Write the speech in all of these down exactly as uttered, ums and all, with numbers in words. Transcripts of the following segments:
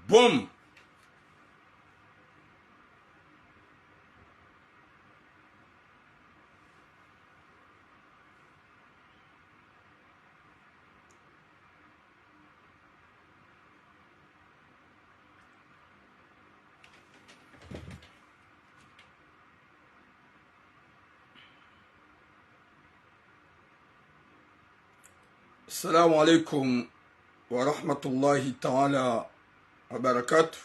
Boom. السلام عليكم ورحمة الله تعالى وبركاته.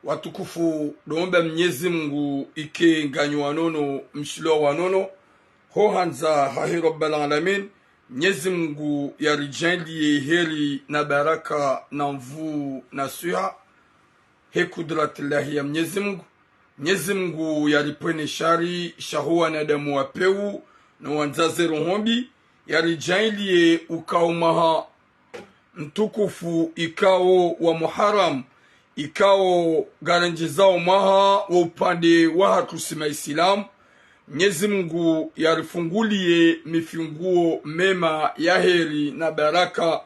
Watukufu, ndo omba Mnyezi Mungu ike nganyi wanono, mshilo wanono, ho handza hahe Rabbal Alamin. Mnyezi Mungu yaridjaanliye heri na baraka na nvuu na swiha, he kudratillahi ya Mnyezi Mungu. Mnyezi Mungu yaripvwene shari shaho wanadamu wa pewu no wandza ze roho mbi, yaridjaanliye ukao mwaha mtukufu ikao wa Muharram, ikao ngarendjezao mwaha wa upande wahatru si Maisilamu. Mnyezi Mungu yarifunguliye mifunguo mema ya heri na baraka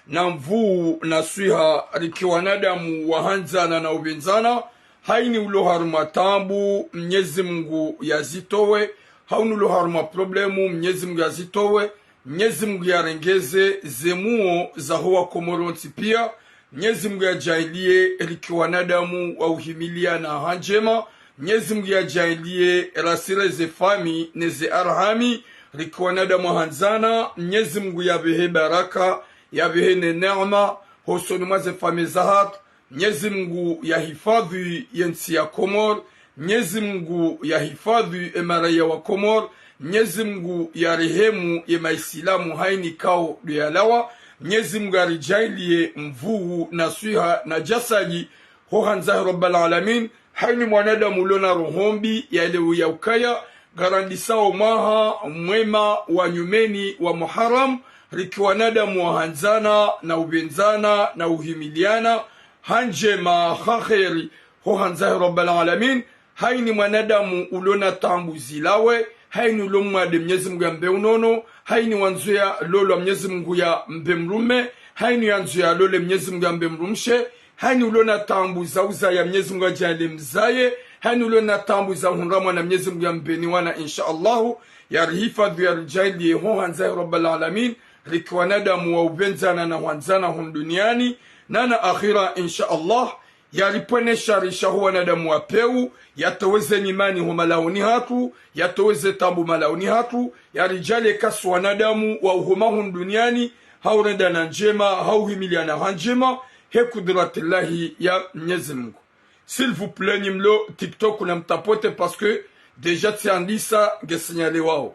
na nvuu na swiha, rike wanadamu wa handzana na upvendzana. Haini ulo harumwa taabu, Mnyezi Mungu yazitowe. Haini ulo harumwa problemu, Mnyezi Mungu yazitowe. Mnyezi Mungu yarengeze ze muo zaho wa Komori wontsi pia. Mnyezi Mungu yadjaanliye rike wanadamu wa uhimiliana ha ndjema. Mnyezi Mungu yadjaanliye rasire ze fami ne ze arhami, rike wanadamu wa handzana. Mnyezi Mungu yapvehe baraka, yapvehe ne neema hosoni mwa ze fami zahatru. Mnyezi Mungu yahifadhwi ye ntsi ya Komori. Mnyezi Mungu yahifadhwi e maraya wa Komori. Mnyezi Mungu yarehemu ye Maisilamu haini kao ndo yalawa. Mnyezi Mungu yaridjaanliye nvuu na swiha na djasadi ho handza he Rabbal Alamin. Haini mwanadamu ulo na roho mbi yaelewe ya ukaya ngarandisao mwaha mwema wa nyumeni wa Muharram, rike wanadamu wa handzana na upvendzana na uhimiliana ha ndjema ha heri ho handza he Rabbal Alamin. Haini mwanadamu ulo na taabu zilawe, haini ulo mwade Mnyezi Mungu yambe unono, haini wandzo yalolwa Mnyezi Mungu yambe mrume, haini yandzo yalole Mnyezi Mungu yambe mrumshe, haini ulo na taabu za uzaya Mnyezi Mungu yadjaanliye mzaye, haini ulo na taabu za hundra mwana Mnyezi Mungu yambe ni wana insha Allahu, yarihifadhwi yaridjaanliye ho handza he Rabbal Alamin, rike wanadamu wa upvendzana na hwandzana hunu duniani, na na akhira insha Allah. Yaripvwene shari shaho wanadamu wa pewu, yatowe ze nyimani ho malaoni hatru, yatowe ze taabu malaoni hatru, yaridjaanliye kasi wanadamu wa uhoma hunu duniani, ha urenda na ndjema, ha uhimiliana ha ndjema, he kudratillahi ya Mnyezi Mungu. S'il vous plaît, nyi mlo TikTok namtapote parce que déjà tsiandisa nge signalé wao.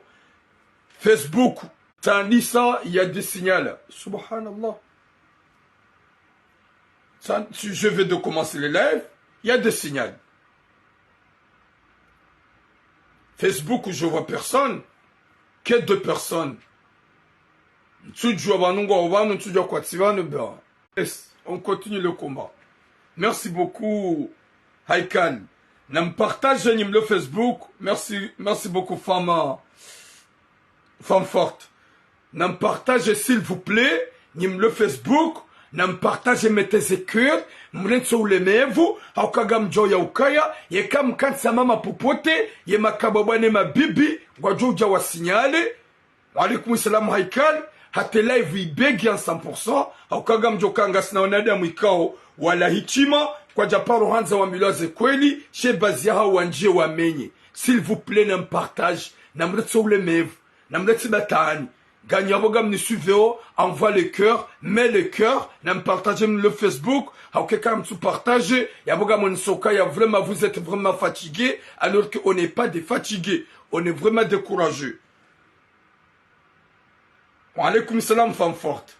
Facebook, tsiandisa ya de signal. Subhanallah. Ça, si je vais de commencer le live, il y a des signaux. Facebook, je vois personne. Que deux personnes. Ntsudjua pvanu ngwao pvanu, ntsudjua kwatsi pvanu, ben. Yes, on continue le combat. Merci beaucoup, Haikal. Nampartage nyi mlo Facebook. Merci, merci beaucoup, femme, femme forte. Nampartage, s'il vous plaît, nyi mlo Facebook, nampartage, mettez ze cœur, mrentso ulemevu, hauka ngamdjo ya ukaya, yeka mkantsi mama popote, ye makababa ne mabibi, ngwadjo udja wa signalé. Wa alaikum salam Haikal, hata live ibegi en cent pour cent, hauka ngamdjo ka ngasina wanadamu ikao, wala heshima, kwadja paro handza wambilwa ze kweli, she bazi ya hao wandje wamenye. S'il vous plaît, nampartage, namrentso ulemevu. Namleti batani. Nganyi yapvo ngamnisuiveo, envoie le cœur, mets le cœur, nampartage le Facebook, hauka eka mtsu partage, yapvo ngamwonesa ukaya vraiment vous êtes vraiment fatigué, alors que on n'est pas des fatigués, on est vraiment des courageux. Wa alaikum salam, femme forte.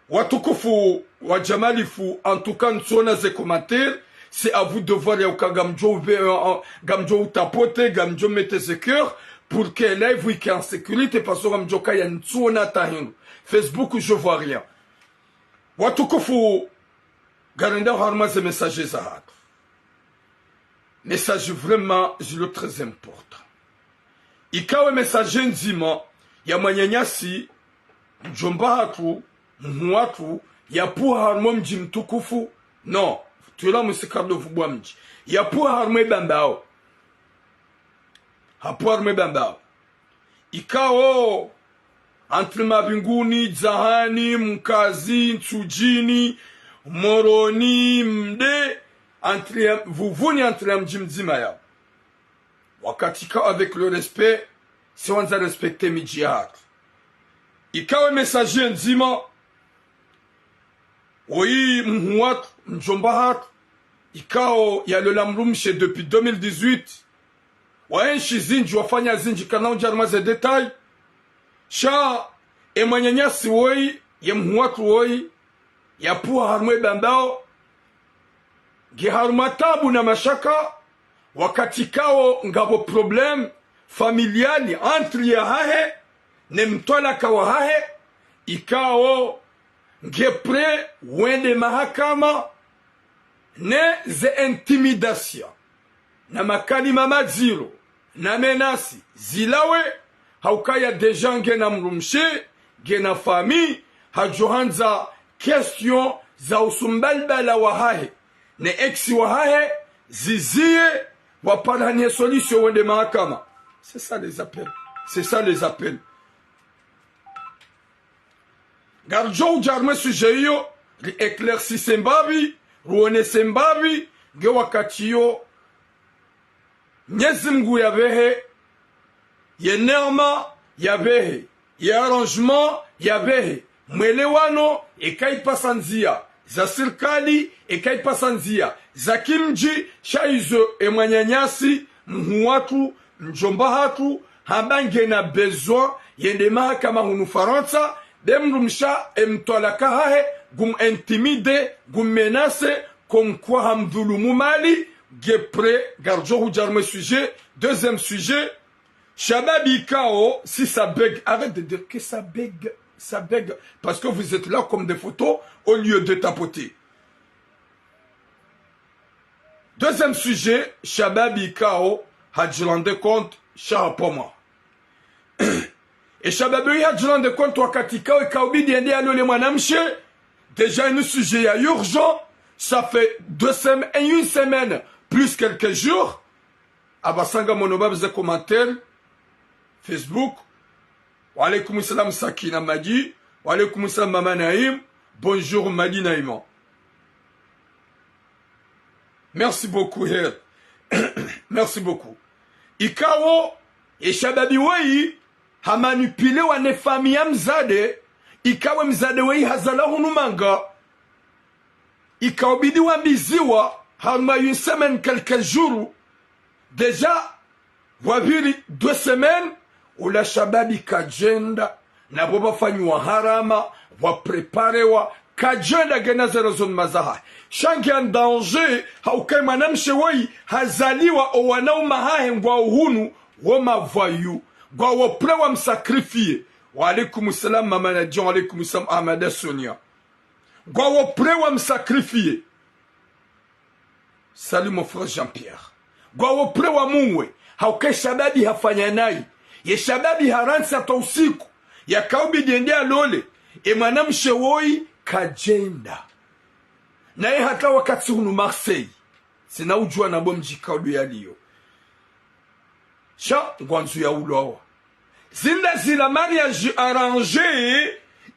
Watukufu wa djamalifu, en tout cas, ntsuona ze commentaires, c'est à vous de voir ya uka ngamdjo uve-, euh, euh, ngamdjo utapote, ngamdjo mete ze cœur, pour que live ike en sécurité, parce que ngamdjo kaya ntsuona hata hindru. Facebook, je vois rien. Watukufu, ngarendao harumwa ze message zahatru. Message vraiment zilo très important. Ikao message ndzima, ya mwananyasi, mdjomba hatru, mhuu watru, yapvuha harumwa mdji mtukufu, non, twila mwisikado vubwa mdji. Yapvuha harumwa Bambao. Hapvuha harumwa Bambao. Ikao, entre Mabinguni, Dzahani, Mkazi, Ntsudjini, Moroni, Mde, entre ya, Vuvuni, entre ya mdji mdzima yao. Wakati ikao, avec le respect, si wandza respecter midji yahatru. Ikao message ndzima, woyi mhuu watru, mdjomba hatru, ikao yalola mdrumshe depuis deux mille dix-huit, waenshi zindji, wafanya zindji, kana udja harumwa ze détails. Sha, e mwananyasi woyi, ye mhuu watru woyi, yapvuha harumwa Bambao, nge harumwa tabu na mashaka, wakati ikao ngapvo problème familial entre yahahe, ne mtwalaka wahahe, ikao nge prêt wende mahakama, ne ze intimidation, na makalima madziro, na menace, zilawe, haukaya déjà ngena mdrumshe, ngena famille, hadjo handza question za uhusu mbalibala wahahe, ne ex wahahe, ziziye, waparihane solution wende mahakama. C'est ça les appels. C'est ça les appels. Ngaridjo udja harumwa sujet iyo, ri éclaircisse mbapvi, ruonese mbapvi, nge wakati iyo, Mnyezi Mngu yapvehe, ye neema yapvehe, ye arrangement yapvehe, mwelewano eka ipasa ndzia, za sirikali eka ipasa ndzia, za kimdji, sha izo e mwananyasi, mhuu watru, mdjomba hatru, hamba ngena besoin yende mahakama hunu Farantsa, be mdrumshe e mtwalaka hahe, ngum intimider, ngum menacer, comme quoi hamdhulumu mali, nge prêt, ngaridjo hudja harumwa sujet, deuxième sujet, shababi ikao, si ça bug, arrête de dire que ça bug, ça bug, parce que vous êtes là comme des photos au lieu de tapoter. Deuxième sujet, shababi ikao, hadji rendre compte, sha hapvoma. E shababi oyi hadji rendre compte wakati ikao, ikao ubidi yende yalole mwanamshe, déjà inu sujet ya urgent, ça fait deux semaines, une semaine, plus quelques jours, apvasa ngamono mbapvi ze commentaires, Facebook, Wa alaykum salam Sakina Madi. Wa alaykum salam Mama Naïm. Bonjour Madi Naïma. Merci beaucoup, her. Merci beaucoup. Ikao, e shababi woyi, ha manipuler wa ne famille ya mdzadze, ikao mdzadze woyi hazala hunu Manga, ikao ubidi wambiziwa, harumwa une semaine, quelques jours, déjà, pvwapviri deux semaines, ula shababi kadjenda, na pvo pvafanyiwa harama, pvwapréparewa, kadjenda ngena ze raisonnement zahahe. Sha nge en danger, hauka e mwanamshe woyi, hazaliwa o wanaume wahahe ngwao hunu, wo ma voyous, ngwawo prêt wamsacrifier. Wa alaykum salam Mama Nadia, wa alaykum salam Ahmada Sonia. Ngwawo prêt wamsacrifier. Salut mon frère Jean-Pierre. Ngwawo prêt wamuwe. Hauka e shababi hafanya nayi. Ye shababi harantsi hata usiku, yakao ubidi yende yalole, e mwanamshe woyi kadjenda. Naye hata wakati hunu Marseille. Tsina udjuwa na bo mdji ikao ndo yaliyo. Sha, ngwandzo ya ulwawa. Zinda zila mariage arrangé,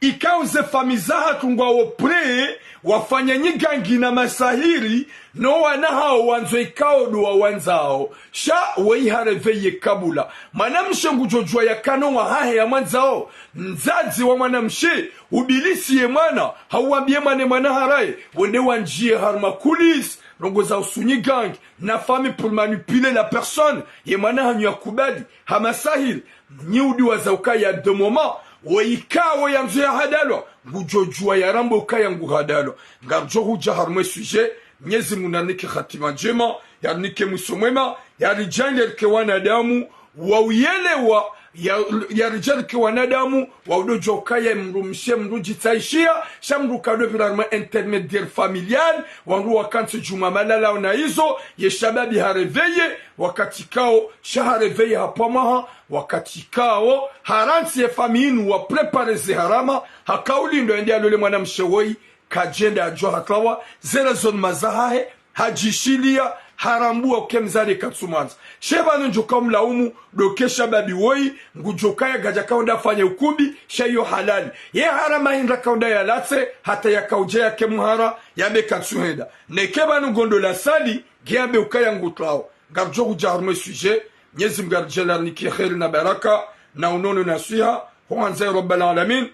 ikao ze famille zahatru ngwawo prêt, wafanye nyigangi na masahiri, no wana hawo wandzo ikao ndo wawandzao. Sha, woyi ha réveiller kabula. Mwanamshe ngudjodjuwa yakana wahahe yamwandzao. Mdzadze wa mwanamshe, ubilisi ye mwana, hauwambiye mwana, mwana haraye, wende wandjiye harumwa coulisses, ndrongoo za uhusu nyigangi, na famille pour manipuler la personne, ye mwana hanyu yakubali, ha masahiri, nyi udiwaza ukaya de moment, wo ikao yandzo yahadalwa, ngudjodjuwa yarambe ukaya nguhadalwa. Ngaridjo hudja harumwa e sujet, Mnyezi Mngu narinike hatima ndjema, yarinike mwiso mwema, yaridjaanlie rike wanadamu, wa uyelewa, Ya, ya ridjarike wanadamu, waudo djoka ya mdru mshe mdru djitsaishia, sha mdru kado pvira harumwa intermédiaire familial, wandru wakantsi djumwa malalao na izo, ye shababi ha réveillé, wakati kao, sha ha réveillé hapvwa mwaha, wakati kao, harantsi ye famille inu wa préparé ze harama, haka ulindo yende yalole mwana mshe woyi, kadjenda yadjuwa hata wa, ze raisonnement zahahe, hadjishilia, harambua uke mdzadze katsumwandza. She pvanu ndjoka umlaumu, ndo ke shababi woyi, ngudjoka ya gadja kaunda fanye ukumbi, sha iyo halali. Ye harama hindri kaunda yalatse, hata yakaudja yake muhara, yambe katsuhenda. Neke pvanu ngondo lasali, nge yambe ukaya ngutlao. Ngaridjo hudja harumwa ye sujet, Mnyezi Mngu aridjaanlie rinike kheri na baraka, na unono na swiha, hwandza ya Rabbal Alamin,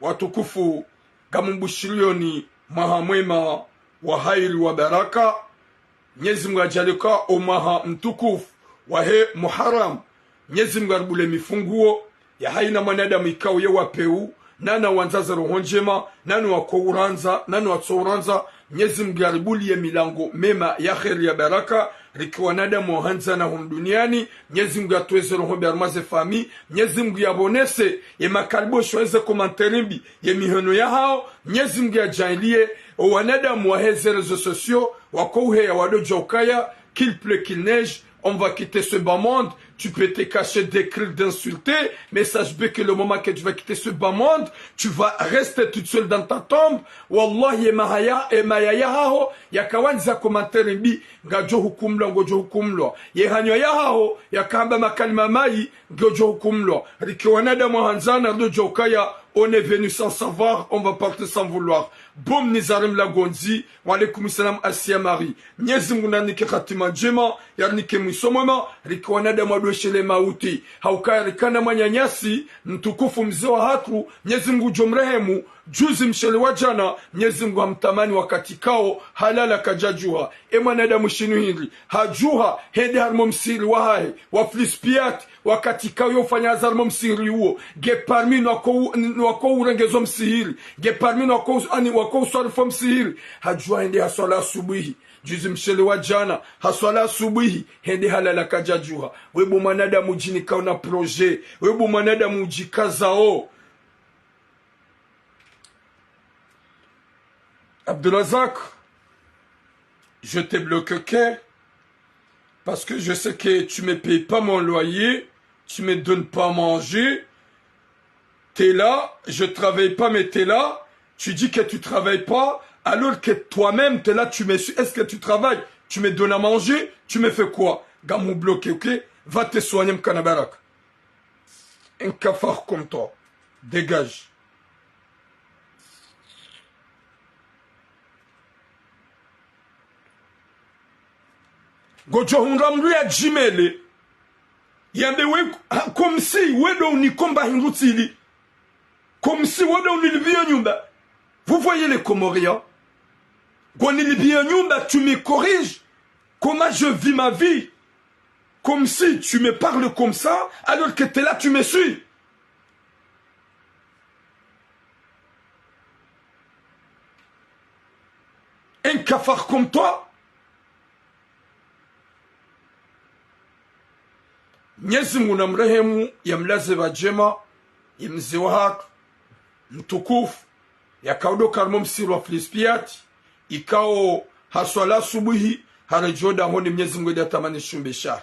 watukufu, ngamumbushiriyoni mwaha mwema wa hairi wa baraka. Mnyezi Mngu adjaanlie ka o mwaha mtukufu wahe Muharram, Mnyezi Mngu aribule mifunguo ya haina mwanadamu ikao ye wa peu, nana wandza ze roho ndjema, nani wako urandza, nani watso urandza, Mnyezi Mngu aribuliye milango mema ya kheri ya baraka, rike wanadamu wahandzana hunu duniani, Mnyezi Mngu yatowe ze roho mbi harumwa ze famille, Mnyezi Mngu yapvonese ye makalibosho, eze commentaire mbi, ye mihono yahao, Mnyezi Mngu yadjaanlie, o wanadamu wahe ze réseaux sociaux, wako uheya wado djuwa ukaya, qu'il pleut, qu'il neige, on va quitter ce bas monde, tu peux te cacher d'écrire, d'insulter, mais sache bien que le moment que tu vas quitter ce bas monde, tu vas rester toute seule dans ta tombe. Wallahi, ye mahaya, ye mayaya haho, yaka wandza commentaire mbi, ngadjo hukumlwa, ngodjo hukumlwa. Ye hanyo yahaho, yaka hamba makalima mayi, ngodjo hukumlwa. Rike wanadamu wahandzana, ndo djuwa ukaya, on est venu sans savoir, on va partir sans vouloir. Boum, Nizar Mlagondzi, wa alaikum salam, Asia Marie. Mnyezi Mngu narinike khatima ndjema, yarinike mwiso mwema, rike wanadamu wadweshele mauti. Haukaya rikana mwananyasi, mtukufu mze wahatru, Mnyezi Mngu ngudjo mrehemu, juzi mshele wa djana, Mnyezi Mngu hamtamani wakati kao, halala kadjadjuha. E mwanadamu shinu hindri, hadjuha, hende harumwa o msihiri wahahe, wa Flispiat, wakati kao yo ufanya hazi harumwa o msihiri uwo, nge parmi no wako u-, no wako urengeza o msihiri, nge parmi no wako u-, ani wako uswarifu o msihiri, hadjuha hende haswala asubuhi, juzi mshele wa djana, haswala asubuhi, hende halala kadjadjuha. We bo mwanadamu djini kauna projet, we bo mwanadamu udjikazao. Abdourazak, je te bloque, ok ? Parce que je sais que tu me payes pas mon loyer, tu me donnes pas à manger. T'es là, je travaille pas, mais t'es là. Tu dis que tu travailles pas, alors que toi-même, t'es là, tu me suis. Est-ce que tu travailnes ? Tu me donnes à manger, tu me fais quoi ? Ngamhubloqué, ok ? Va te soigner, mkana baraka. Un cafard comme toi. Dégage. Ngodjo hundra mdru ya djimele. Yambe we, ha, comme si we ndo unikomba hindru tsili. Comme si we ndo unilipviyo nyumba. Vous voyez les Comoriens ? Ngonilipviyo nyumba, tu me corriges. Comment je vis ma vie ? Comme si tu me parles comme ça, alors que t'es là, tu me suis. Un cafard comme toi. Mnyezi Mngu namrehemu, yamlaze pvadjema, ye mze wahatru mtukufu, yakaudo harumwa o msihiri wa Flispiat, ikao haswala asubuhi, haredjei dahoni, Mnyezi Mngu yende yatamani shumbe shahe.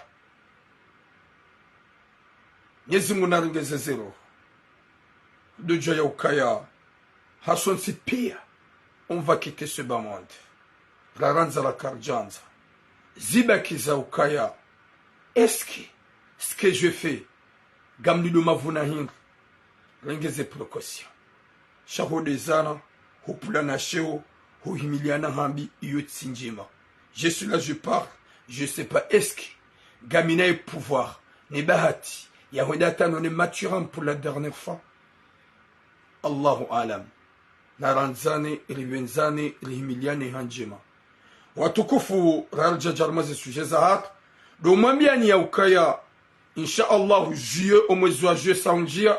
Mnyezi Mngu narengeze ze roho. Ndo djuwa ya ukaya, hasontsi pia, on va quitter ce bas monde. Rarandza rakaridjandza. Zibaki za ukaya, est-ce que ce que je fais, ngamlido mavuna hindri ? Rengeze précaution. Sha hudezana, hupvulana sheo, huhimiliana hambi, iyo tsi ndjema. Je suis là, je parle, je sais pas est-ce que ngamina ye pouvoir, ne bahati, ya hwenda hata none Mathurin pour la dernière fois. Allahu aalam. Narandzane, ripvendzane, rihimiliane ha ndjema. Watukufu, raridjadja harumwa ze sujet zahatru. Ndo mwambiani ya ukaya, insha Allah, juillet, o mwezi wa juillet sa undjia.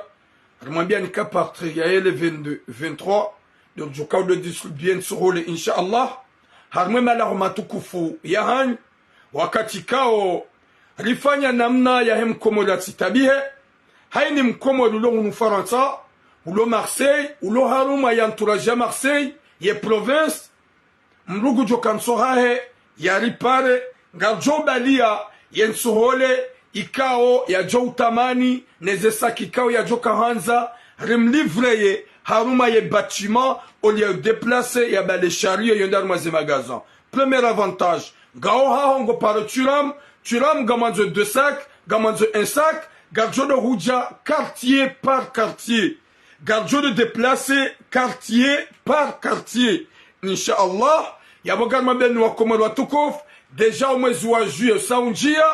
Rimwambiani ka partir ya ele vingt-deux, vingt-trois. Ndo djuka udo distribuer ntsuhule, insha Allah. Harumwa e malaho matukufu yahanyu. Wakati kao, rifanya namna yahe mkomori yatsitabihe. Hayini mkomori ulo hunu Farantsa, ulo Marseille, ulo harumwa ye entourage ya Marseille, ye province, mdru ngudjo ka ntsoho hahe, ya ripare, ngaridjo baliya ye ntsohole ikao yadjo utamani, ne ze saki ikao yadjo ka handza, rimlivre ye harumwa ye bâtiment, au lieu déplacer, ya bale shariyo yende harumwa ze magasin. Premier avantage. Ngaho haho ngo paro Thuram, Thuram ngamwandzo deux sacs, ngamwandzo un sac, ngaridjo do hudja quartier par quartier. Ngaridjo do déplacer quartier par quartier. Insha Allah, yapvo ngarimwambiyani wakomori watukufu, déjà omwezi wa juillet usa undjia,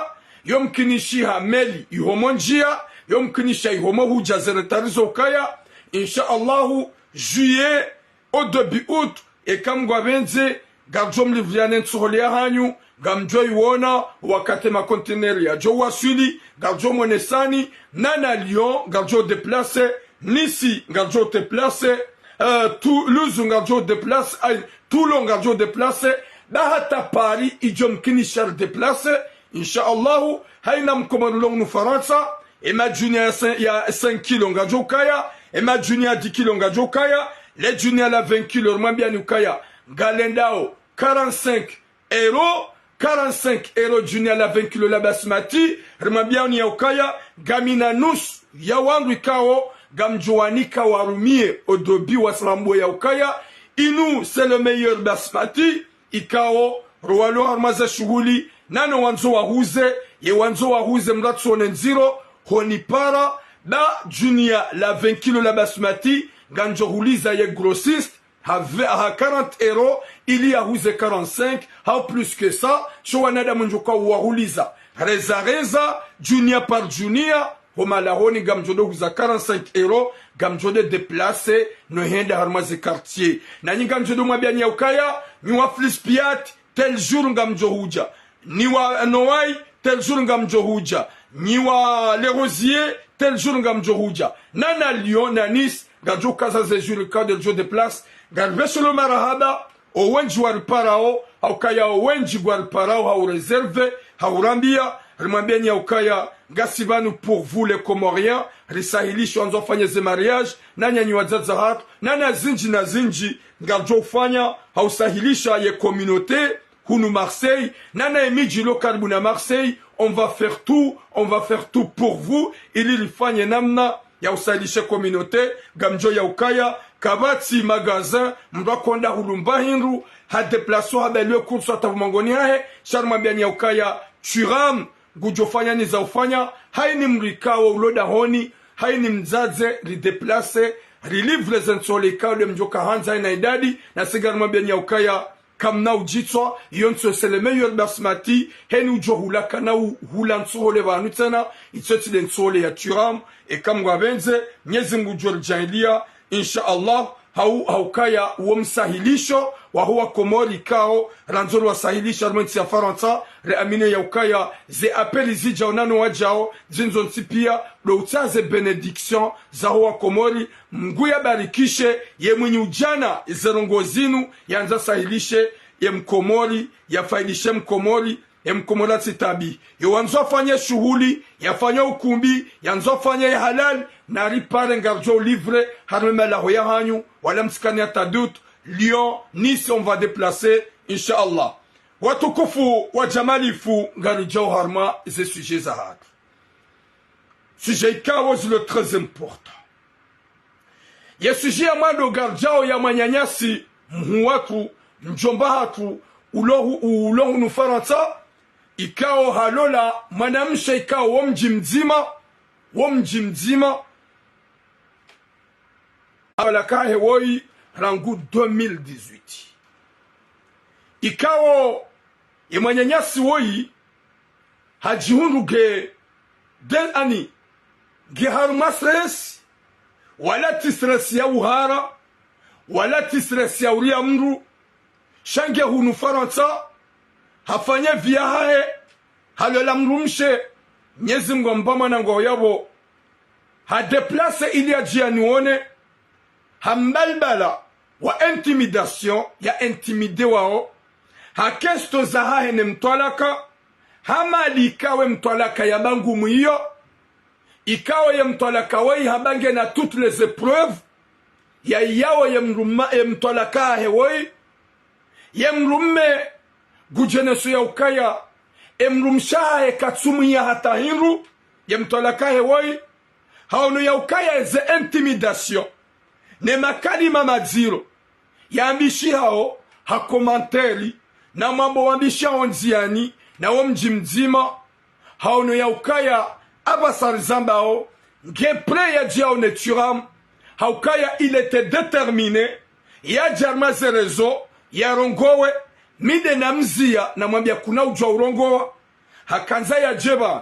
yo mkinishiha meli ihomo ndjia, yo mkinishiha ihomo hudja ze retard zo ukaya, insha Allahu, juillet, au début août, eka Mngu apvendze, ngaridjo mlivriya ne ntsohole ya hanyu, ngamdjo iwona, wakati ma conteneurs yadjo waswili, ngaridjo mwonesani, nana Lyon, ngaridjo déplacer, Nice, ngaridjo déplacer, euh, Toulouse, ngaridjo déplacer, ay, Toulon, ngaridjo déplacer, ba hata Paris, idjo mkinishiha ridéplacer, insha Allahu, hayina mkomori ulo hunu Farantsa, e ma Junior ya cin-, ya cinq kilos ngadjo ukaya, e ma Junior ya dix kilos ngadjo ukaya, le Junior la vingt kilos, rimwambiyani ukaya, ngalendao quarante-cinq euros, quarante-cinq euros Junior la vingt kilos la Basmati, rimwambiyani ya ukaya, ngamina nusu ya wandru ikao, ngamdjo wanika warumiye, au début wasirambuwe ya ukaya, inu, c'est le meilleur Basmati, ikao, rowalo harumwa ze shuhuli, nano wandzo wahuze, ye wandzo wahuze mdru yatsone ndziro, honipara, ba Junior la vingt kilos la Basmati, ngamdjo huliza ye grossiste, ha ve-, ha quarante euros, ili yahuze quarante-cinq, hau plus que ça, sho wanadamu ndjo ka wahuliza. Reza reza, Junior par Junior, ho malahoni ngamdjo do huza quarante-cinq euros, ngamdjo do déplacer, no henda harumwa ze quartier. Nanyi ngamdjo do mwambiyani ya ukaya, nyi wa Flispiat, tel jour ngamdjo hudja. Nyi wa Noailles, tel jour ngamdjo hudja. Nyi wa Les Rosiers, tel jour ngamdjo hudja. Nana Lyon, na Nice, ngadjo kaza ze jours ikao ngaridjo déplacer. Ngaripvesheleo marahaba, owendji wariparao, ha ukaya owendji ngwariparao, ha uréserver, ha urambiya, rimwambiyani ya ukaya, ngasi pvanu pour vous les Comoriens, risahilishe wandzo wafanye ze mariage, nana nyi wadzadze hatru, nana zindji na zindji, ngaridjo ufanya, ha usahilisha ye communauté, hunu Marseille, nana ye midji ilo karibu na Marseille, on va faire tout, on va faire tout pour vous, ili rifanye namna ya usahilishe communauté, ngamdjo ya ukaya, kapvatsi magasin, mdru yakonda hulumba hindru, ha déplacer, ha baliwe course hata pvo mangoni hahe, sha rimwambiyani ya ukaya, Thuram, ngudjo fanya ni za ufanya, hayini mdru ikao ulo dahoni, hayini mdzadze, ridéplacer, rilivre ze ntsohole ikao nde mdjo ka handza hayina idadi, nasi ngarimwambiyani ya ukaya, kamna udjitswa, iyo ntsohole c'est le meilleur Basmati, heni udjo hula kana u-, hula ntsohole pvanu tsena, itso tsi nde ntsohole ya Thuram, eka Mngu apvendze, Mnyezi Mngu ngudjo ridjaaliya, insha Allah, hau, ha ukaya wo msahilisho, waho wakomori ikao, randzo riwasahilisha harumwa entsi ya Farantsa, riamini ya ukaya, ze appel zidjao nano wadjao, zindzo ntsi piya, ndo utsaha ze bénédiction, zaho wakomori, Mngu yabarikishe, ye mwinyi udjana, ze ndrongoo zinu, yandza sahilishe, ye mkomori, yafaidishe mkomori, ye mkomori yatsitabi. Yo wandzo afanye shuhuli, yafanye ukumbi, yandzo afanye ye halal, naripare ngaridjo livrer, harumwa malaho ya hanyu, wala mtsikane hata doute, Lyon, Nice, on va déplacer, insha Allah. Watukufu wa Jamalifu, ngaridjao harumwa ze sujet za hatru. Sujet ikao zilo très important. Ye sujet ya mwando ngaridjao ya mwananyasi, mhuu watru, mdjomba hatru, ulo hu-, ulo hunu Farantsa, ikao halola mwanamshe ikao wo mdji mdzima, wo mdji mdzima, hawala kahe woyi rangu deux mille dix-huit. Ikao ye mwananyasi woyi hadjihundru nge del ani, nge harumwa stress, wala tsi stress ya uhara, wala tsi stress ya uriya mdru, sha nge hunu Farantsa, hafanya vie yahahe, halola mdrumshe, Mnyezi Mngu ampa mwana ngwao yapvo, ha déplacer ili yadje yanione, ha mbalbala wa intimidation, ya intimider wao, ha question zahahe ne mtwalaka, ha mali ikao ye mtwalaka yamba ngumu iyo, Ikao ye mtwalaka woyi hamba ngena toutes les épreuves, ya yawo ye mruma, ye mtwalaka hahe woyi, ye mrume ngudjo oneso ya ukaya, ye mrumshe wahahe katsumwiya hata hindru, ye mtwalaka hahe woyi, haono ya ukaya ze intimidation, ne makalima madziro, yambishihao ha commentaire, na mwambo wambishihao ndziani, na wo mdji mdzima, haono ya ukaya, apvasa rizambao, nge prêt yadje yaone turamu, ha ukaya il était déterminé, yadje harumwa ze réseaux, yarongowe, mi nde namziya, namwambia kuna udjuwa urongowa, hakandza yadje pvanu,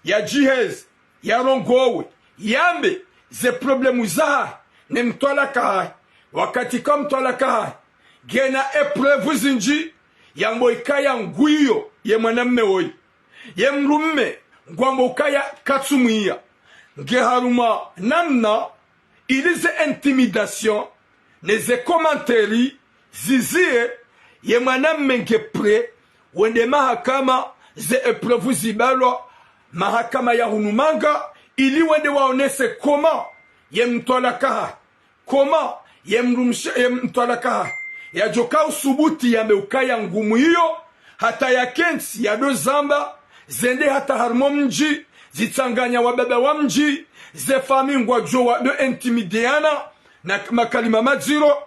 yadjiheze, yarongowe, yambe ze problèmes zahahe, ne mtwalaka hahe, wakati ka mtwalaka hahe, ngena épreuves zindji, yambo ikaya nguiyo ye mwanamme woyi. Ye mrume, ngwambo ukaya katsumwiya. Nge harumwa namna, ili ze intimidation, ne ze commentaire, ziziye, ye mwanamme nge prêt, wende mahakama, ze épreuves zibalwa, mahakama ya hunu manga, ili wende waonese comment, ye mtwalaka hahe, comment, ye mrumshe, ye mtwalaka hahe, yadjoka usubuti yambe ukaya ngumwiyo, hata yakentsi yado zamba, zende hata harumwa mdji, zitsanganya wababa wa mdji, ze famille ngwadjo wado intimideana, na makalima madziro,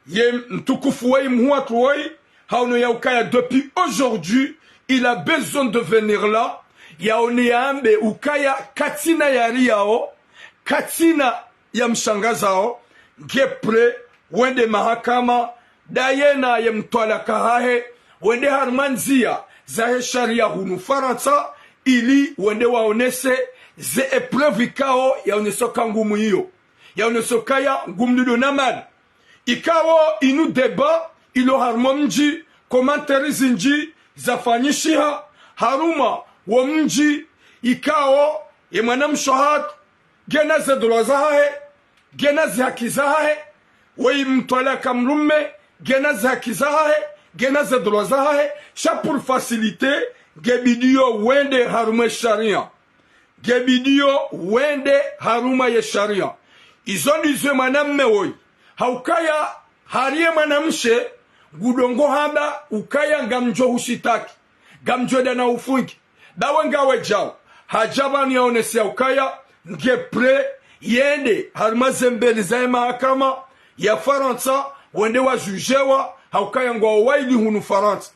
ye mtukufu woyi mhuu watru woyi, haono ya ukaya depuis aujourd'hui, il a besoin de venir là, yaone yambe ukaya katsina yariyao, katsina yamshangazao, nge prêt, wende mahakama, ndaye na ye mtwalaka hahe, wende harumwa ndziya zahe sharia hunu Farantsa, ili wende waonese ze épreuves ikao, yaoneso ka ngumwiyo, yaoneso kaya ngumlido na mali. Ikao inu débat ilo harumwa mdji, commentaires zindji zafanyishiha harumwa wo mdji, ikao ye mwanamshe hatru ngena ze droits zahahe, ngena ze haki zahahe, woyi mtwalaka mrume ngena ze haki zahahe, ngena ze droits zahahe, sha pour faciliter, nge bidiyo wende harumwa ye sharia. Nge bidiyo wende harumwa ye sharia. Izo ndizo ye mwanamme woyi. Ha ukaya hari ye mwanamshe, ngudjo ngo hamba ukaya ngamdjo hushitaki, ngamdjo enda na ufungi. Ba we ngawe djao, hadja pvanu yaonese ya ukaya, nge prêt, yende harumwa ze mbeli zahe mahakama ya Farantsa, wende wajugewa, ha ukaya ngwao wayili hunu Farantsa.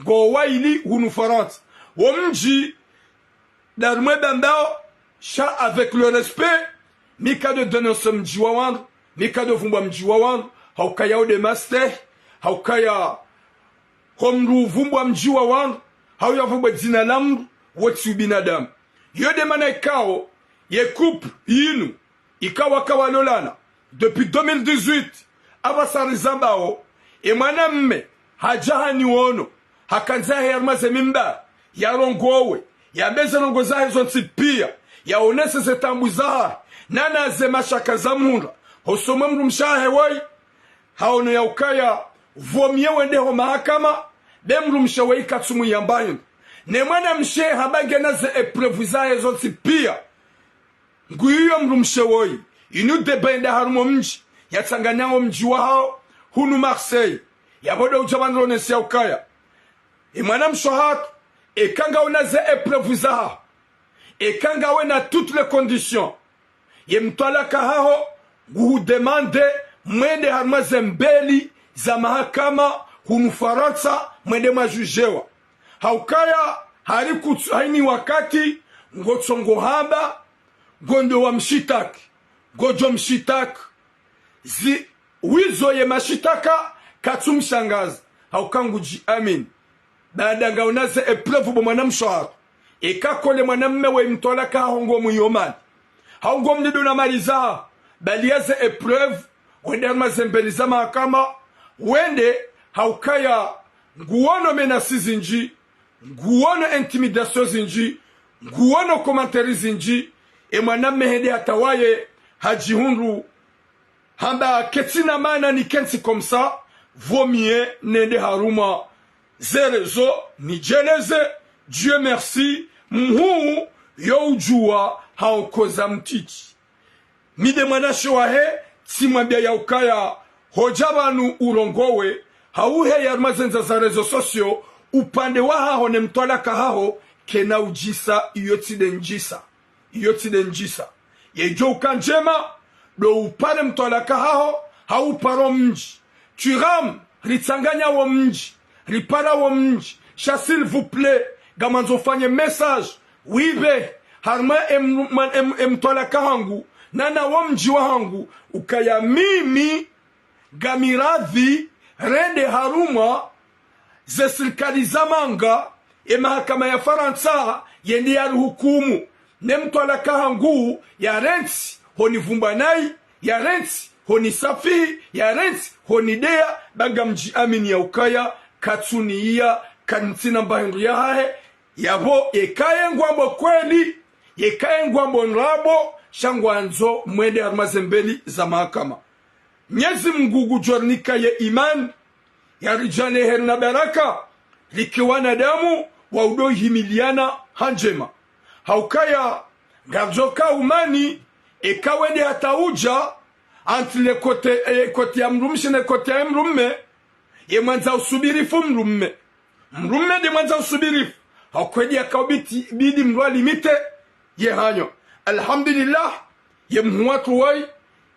Ngwao wayili hunu Farantsa. Wo mdji, ndarumwe bambao, sha avec le respect, mi kado dénoncer mdji wa wandru, mi kado vumbwa mdji wa wandru, ha ukaya wo nde mastehi, ha ukaya ho mndru uvumbwa mdji wa wandru, hau yavumbwe dzina la mndru, wo tsi ubinadamu. Yo nde mana ikao, ye couple yinu, ikao waka walolana depuis deux mille dix-huit, apvasa rizambao, ye mwanamme hadja haniwono, hakandza yahe harumwa ze mimbar, yarongowe, yambe ze ndrongoo zahe zontsi piya, yaonese ze taabu zahahe, nana ze mashaka zamhundra hosoni mwe mdrumshe wahahe woyi, haono ya ukaya, vaut mieux wende ho mahakama, be mdrumshe woyi katsumwiya mba hindru. Ne mwanamshe hamba ngena ze épreuves zahe zontsi piya. Nguiyo mdrumshe woyi, inu débat yenda harumwa mdji, yatsanganya wo mdji wahao, hunu Marseille, yapvo ndo udja pvanu ronese ya ukaya, ye mwanamshe hatru, eka ngawe na ze épreuves zahaho, eka ngawe na toutes les conditions, ye mtwalaka haho, nguhu demander, mwende harumwa ze mbeli za mahakama, hunu Farantsa, mwende mwajugewa. Ha ukaya, hari kutsu, hayini wakati, ngotsongo hamba, ngondo wamshitaki, ngodjo mshitaki. Zi, wizo ye mashitaka, katsu mshangaza, ha uka ngudji amini. Baada ngawe na ze épreuves bo mwanamshe hatru. Eka kole mwanamme we mtwalaka haho ngomwiyo mali, hau ngomlido na mali zahaho, baliya ze épreuves, wende harumwa ze mbeli za mahakama, wende ha ukaya nguono menaces zindji, nguono intimidations zindji, nguono commentaires zindji, ye mwanamme hende hata waye hadjihundru hamba ketsina mana nikentsi comme ça, vaut mieux nende harumwa ze réseaux nidjeleze. Dieu merci, mhuu yo udjuwa Haonkoza mtiti. Mi nde mwanashe wahe, tsimwambia ya ukaya, hodja pvanu urongowe, hauheya harumwa ze ndza za réseaux sociaux, upande wahaho ne mtwalaka haho, kena udjisa, iyo tsi nde ndjisa. Iyo tsi nde ndjisa. Yedjo uka ndjema, ndo upare mtwalaka haho, hau uparo mdji. Twiram, ritsanganya wo mdji, ripara wo mdji, sha s'il vous plaît, ngamandzo ufanye message, wibe, harumwa em-, mwa-, em-, emtwalaka hangu, nana wo mdji wahangu, ukaya mimi, ngami radhi, rende harumwa, ze sirikali za manga, emahakama ya Farantsa, yende yarihukumu, ne mtwalaka hangu, yarentsi, honivumba nayi, yarentsi, honisafihi, yarentsi, honideya, ba ngamdji amini ya ukaya, katsuniya, kanitsina mba hindru yahahe, yapvo, yeka ye ngwambo kweli, yeka ye ngwambo ndrabo, sha ngwandzo mwende harumwa ze mbeli za mahakama. Mnyezi Mngu ngudjo rinika ye imani, yaridjaanlie heri na baraka, rike wanadamu wa udo himiliana ha ndjema. Haukaya, ngaridjo ka umani, eka wende hata udja, entre le côté, eh, côté ya mdrumshe ne côté ya mdrume, ye mwandza usubirifu mdrume. Mdrume nde mwandza usubirifu. Haukaya yaka ubidi, bidi mdru alimite, ye hanyo. Alhamdulillah, ye mhuu watru woyi,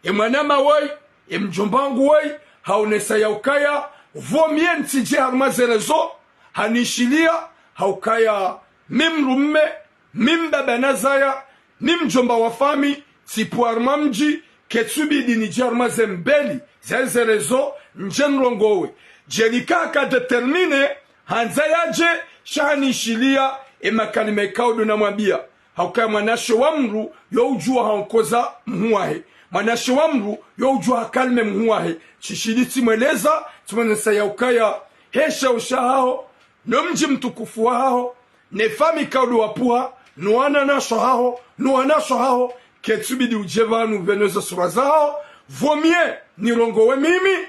ye mwanama woyi, ye mdjomba wangu woyi, haonesa ya ukaya, pvo mi ntsidje harumwa ze réseaux, hanishiliya, haukaya, mi mdrume, mi mbaba nazaya, mi mdjomba wa fami, tsipvo harumwa mdji, ketsubidi nidje harumwa ze mbeli, za ze réseaux, ndje nrongowe. Djerika haka déterminé, handza yadje, sha hanishiliya, emakalima ikao ndo namwambia. Haukaya mwanashe wa mdru, yo udjuwa haonkoza mhuu wahe. Mwanashe wa mdru, yo udjuwa hakalime mhuu wahe. Shishidi tsimweleza, tsimwonesa ya ukaya, he sheo shahaho, no mdji mtukufu wahaho, ne fami ikao ndo wapvuha, no wananyashe wahaho, no wananyashe wahaho, ketsubidi udje pvanu pvwene ze sura zahaho, vaut mieux nirongowe mimi,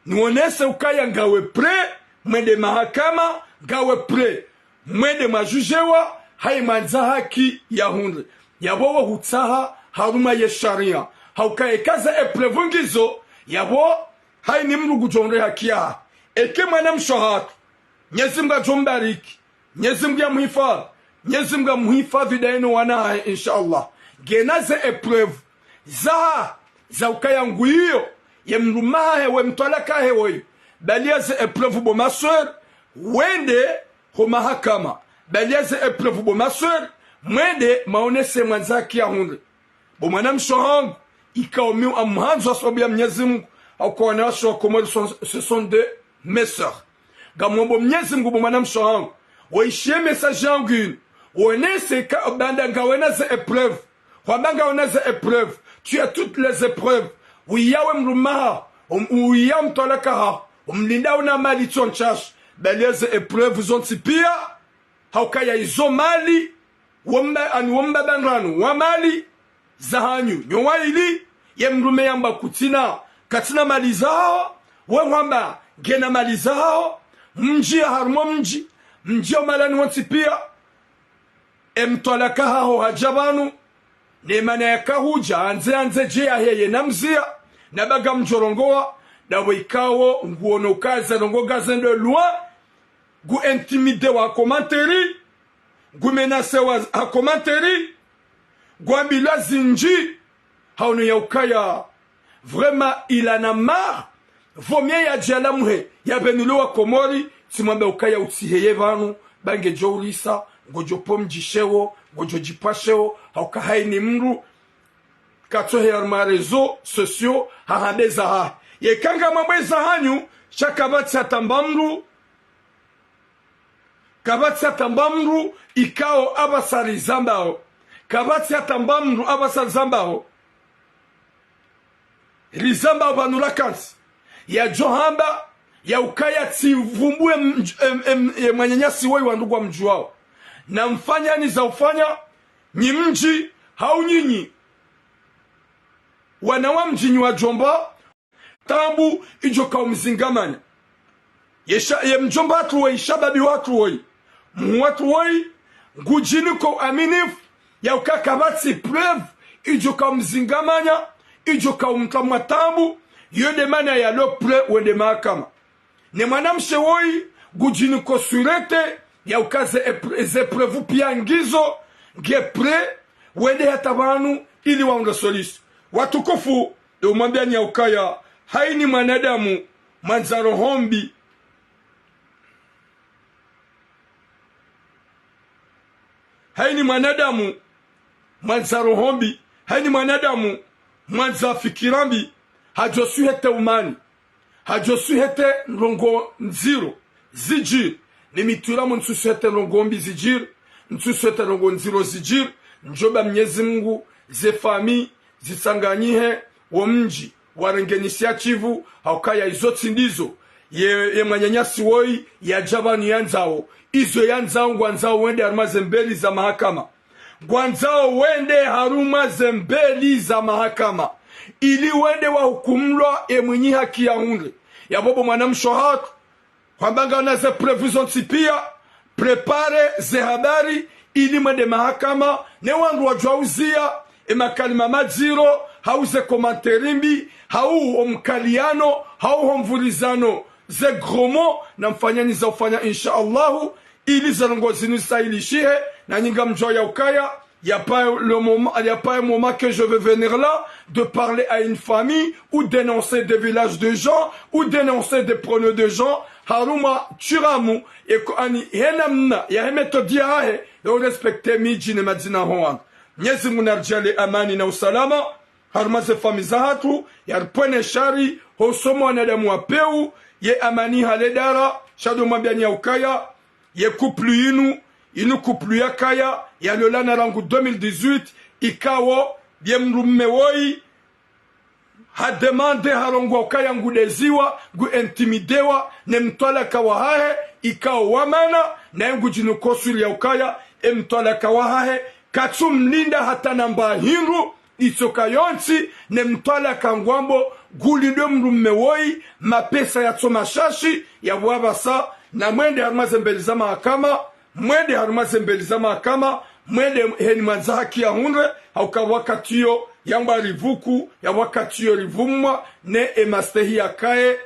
niwonese ukaya ngawe prêt, mwende mahakama, ngawe prêt, mwende mwadjudjewa, hayi mwandza haki ya hundre. Yapvo wo hutsaha harumwa ye sharia. Haukaya eka ze épreuve ngizo, yapvo hayi ni mdru ngudjo hundre haki yahahe. Eke mwanamshe wahatru, Mnyezi Mngu adjo mbariki. Mnyezi Mngu ya muhifadhwi. Mnyezi Mngu ya muhifadhwi daye no wana hahe, insha Allah. Ngena ze épreuve za, za ukaya ngu iyo, ye mdrume wahahe we mtwalaka hahe woyi. Baliya ze épreuve bo ma sœur, wende ho mahakama. Baliya ze épreuve bo ma sœur, mwende mwaonese mwandza haki ya hundre. Bo mwanamshe wahangu, ikao mi ngamhandzo ha sababu ya Mnyezi Mngu, haukaya wanawashe wa Komori sont, ce sont de mes sœurs. Ngamwombo Mnyezi Mngu bo mwanamshe wahangu, woyishiye message yangu yinu, wonese ka banda ngawena ze épreuve, hwamba ngawena ze épreuve, tu as toutes les épreuves, wiya we mdrume wahaho, um, wiya mtwalaka haho, umlinda una mali tso ntshashi, baliya ze épreuve zontsi piya, haukaya izo mali, wo mba, ani wo mbaba ndranu, wa mali, zahanyu, nyo wayili, ye mdrume yamba kutsina, katsina mali zahaho, we hwamba, ngena mali zahaho, mdji ya harumwa mdji, mdji ya umalani wontsi piya, emtwalaka haho hadja pvanu, ne mana yaka hudja, handze handze dje yaheye na mziya, na ba ngamdjo rongowa, na wo ikao, nguono ukaya ze ndrongoo ngazendo loin, ngu intimidewa ha commentaire, ngu menacewa ha commentaire, ngwambilwa zindji, haono ya ukaya, vraiment, il en a marre, vaut mieux yadje yalamuhe, yapvenule wa Komori, tsimwambe ukaya utsiheye pvanu, ba ngedjo urisa, ngodjo pvo mdji sheo, ngodjo djipva sheo, hauka hayi ni mdru, katsoheya harumwa réseaux sociaux, hahambe zahahe. Yeka ngamwambe zahanyu, sha kapvatsi hata mba mdru, kapvatsi hata mba mdru ikao apvasa rizambao. Kapvatsi hata mba mdru apvasa rizambao. Rizambao pvanu rakantsi. Yadjo hamba, ya ukaya tsivumbuwe mdj-, em, em, ye mwananyasi woyi wandru ngwamdjuwao. Na mfanyani za ufanya, nyi mdji, hau nyinyi. Wana wa mdji nyi wadjomba, taabu idjo kao mzingamanya. Ye sha-, ye mdjomba hatru woyi, shababi hatru woyi, mhuu hatru woyi, ngudjini ko aminifu, Yauka kapvatsi preuve idjo kaumzingamanya, idjo kaumtra mwa taabu, yo nde mana yalo prêt wende mahakama. Ne mwanamshe woyi ngudjini ko surete, yauka ze epr-, ze preuve piya ngizo, nge prêt wende hata pvanu ili waunge solution. Watukufu, ngamwambiani yaukaya, hayini mwanadamu mwandza roho mbi. Hayini mwanadamu mwandza roho mbi, hayini mwanadamu mwandza fikira mbi, hadjo suhete umani, hadjo suhete ndrongo ndziro zidjiri. Ni mi Twiramu ntsusuhete ndrongo mbi zidjiri, ntsusuhete ndrongo ndziro zidjiri. Ndjomba Mnyezi Mungu, ze famille zitsanganyihe, wo mdji warenge initiative, haukaya izo tsi ndizo. Ye, ye mwananyasi woyi yadja pvanu yandzao, izo yandzao, ngwandzao wende harumwa ze mbeli za mahakama. Ngwandzao wende harumwa ze mbeli za mahakama, ili wende wahukumlwa ye mwinyi haki yahundre. Yapvo bo mwanamshe hatru, hwamba ngana ze preuve zontsi piya, préparer ze habari ili mwende mahakama, ne wandru wadjuwa uziya ye makalima madziro, hau ze commentaire mbi, hau wo mkaliano, hau ho mvurizano, ze gros mots, na mfanyani za ufanya, insha Allahu, ili ze ndrongo zinu zisahilishihe. Na nyi ngamdjuwa yaukaya, y a pas le moment, y a pas un moment que je vais venir là de parler à une famille ou dénoncer des villages de gens ou dénoncer des pronos de gens. Harumwa Twiramu, eko ani he namna yahe méthode yahahe, yo respecter midji ne madzina ho wandru. Mnyezi Mungu naridjaanliye amani na usalama harumwa ze famille zahatru, yaripvwene shari ho usoni mwa wanadamu wa pewu. Ye amani hale dara, sha ndo mwambiani yaukaya, ye couple yinu, yinu couple yakaya yalolana rangu deux mille dix-huit, ikao ye mdrume woyi hademande, harongowa ukaya ngudeziwa, ngu intimidewa ne mtwalaka wahahe, ikao wa mana, naye ngudjini ko sûr yaukaya ye mtwalaka wahahe katsumlinda hata namba hindru, itsoka yontsi, ne mtwalaka ngwambo ngulindwe mdrume woyi, mapesa yatso mashashi, yapvo apvasa, na mwende harumwa ze mbeli za mahakama, mwende harumwa ze mbeli za mahakama, mwende heni mwandza haki yahundre, hauka wakati yo yangwa rivuku, ya wakati yo rivumwa, ne ye mastehi yakaye,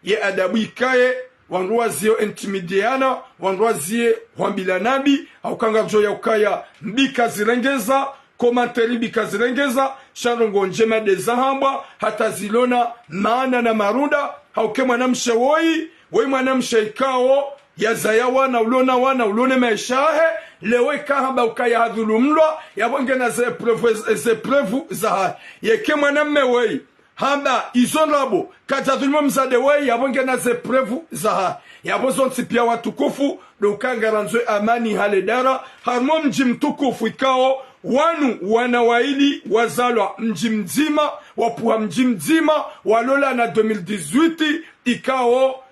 ye adabu ikaye, wandru waziye intimideana, wandru waziye hwambilana mbi, hauka ngamdjuwa yaukaya mbi kazirengeza, commentaire mbi kazirengeza, sha ndrongo ndjema nde zahambwa, hata zilona maana na marunda. Hauka ye mwanamshe woyi, woyi mwanamshe ikao yazaya wana, ulona wana, ulona maesha yahe, leo ika hamba ukaya hadhulumlwa, yapvo ngena ze preuve, ze preuve zahahe. Yeka ye mwanamme woyi hamba izo ndrabo, kadjadhulumu mdzadze woyi, yapvo ngena ze preuve zahahe. Yapvo zontsi piya watukufu, ndo uka ngarandzo ye amani hale dara, harumwa wo mdji mtukufu ikao wanu wana wayili wazalwa mdji mdzima, wapvuha mdji mdzima, walolana deux mille dix-huit, ikao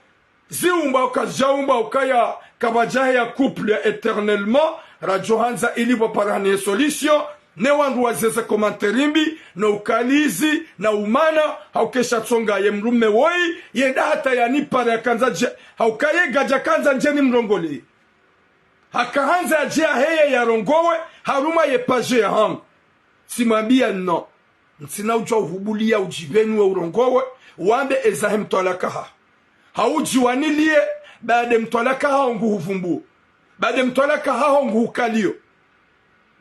ziumbwa uka, ziumbwa ukaya kapvadjaheya couple ya éternellement, radjo handza ili pvwaparihane ye solution, ne wandru waziye ze commentaire mbi, no ukalizi, na umana, hauka sha tsonga ye mdrume woyi, yenda hata yanipara yakandza dje, hauka ye kadjakandza ndje nimrongole. Hakahandza yadje yaheye yarongowe, harumwa ye page yahangu. Tsimwambiya non. Ntsina udjuwa uhubuliya udji pvenu we urongowe, wambe ezahe mtwalaka haho. Hau udjiwaniliye, baada ye mtwalaka haho nguhuvumbuwo. Baada ye mtwalaka haho nguhukaliyo.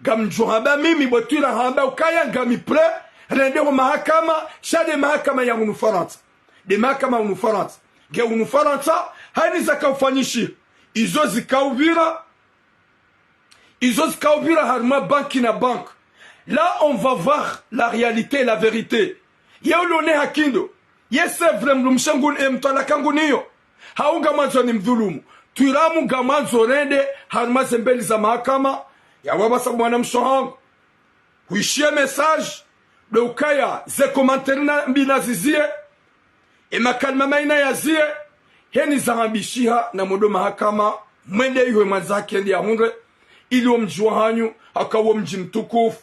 Ngamdjo hamba mimi bo Twira hamba ukaya ngami prêt, rende ho mahakama, sha nde mahakama ya hunu Farantsa. Nde mahakama hunu Farantsa. Nge hunu Farantsa, hayini zakaufanyishiha. Izo zikaupvira, izo zikaupvira harumwa banki na banki. Là, on va voir la réalité et la vérité. Ye ulone haki ndo. Ye c'est vrai mdrumshe nguni, ye mtwalaka nguniyo. Hau ngamwandzo nimdhulumu. Twiramu ngamwandzo rende harumwa ze mbeli za mahakama. Yapvo apvasa bo mwanamshe hangu, hwishiye message, ndo ukaya ze commentaire na mbi naziziye, ye makalima mayi nayaziye, heni zahambishiha na mwendo mahakama, mwende iho ye mwandza haki yende yahundre, ili wo mdji wahanyu, hauka wo mdji mtukufu,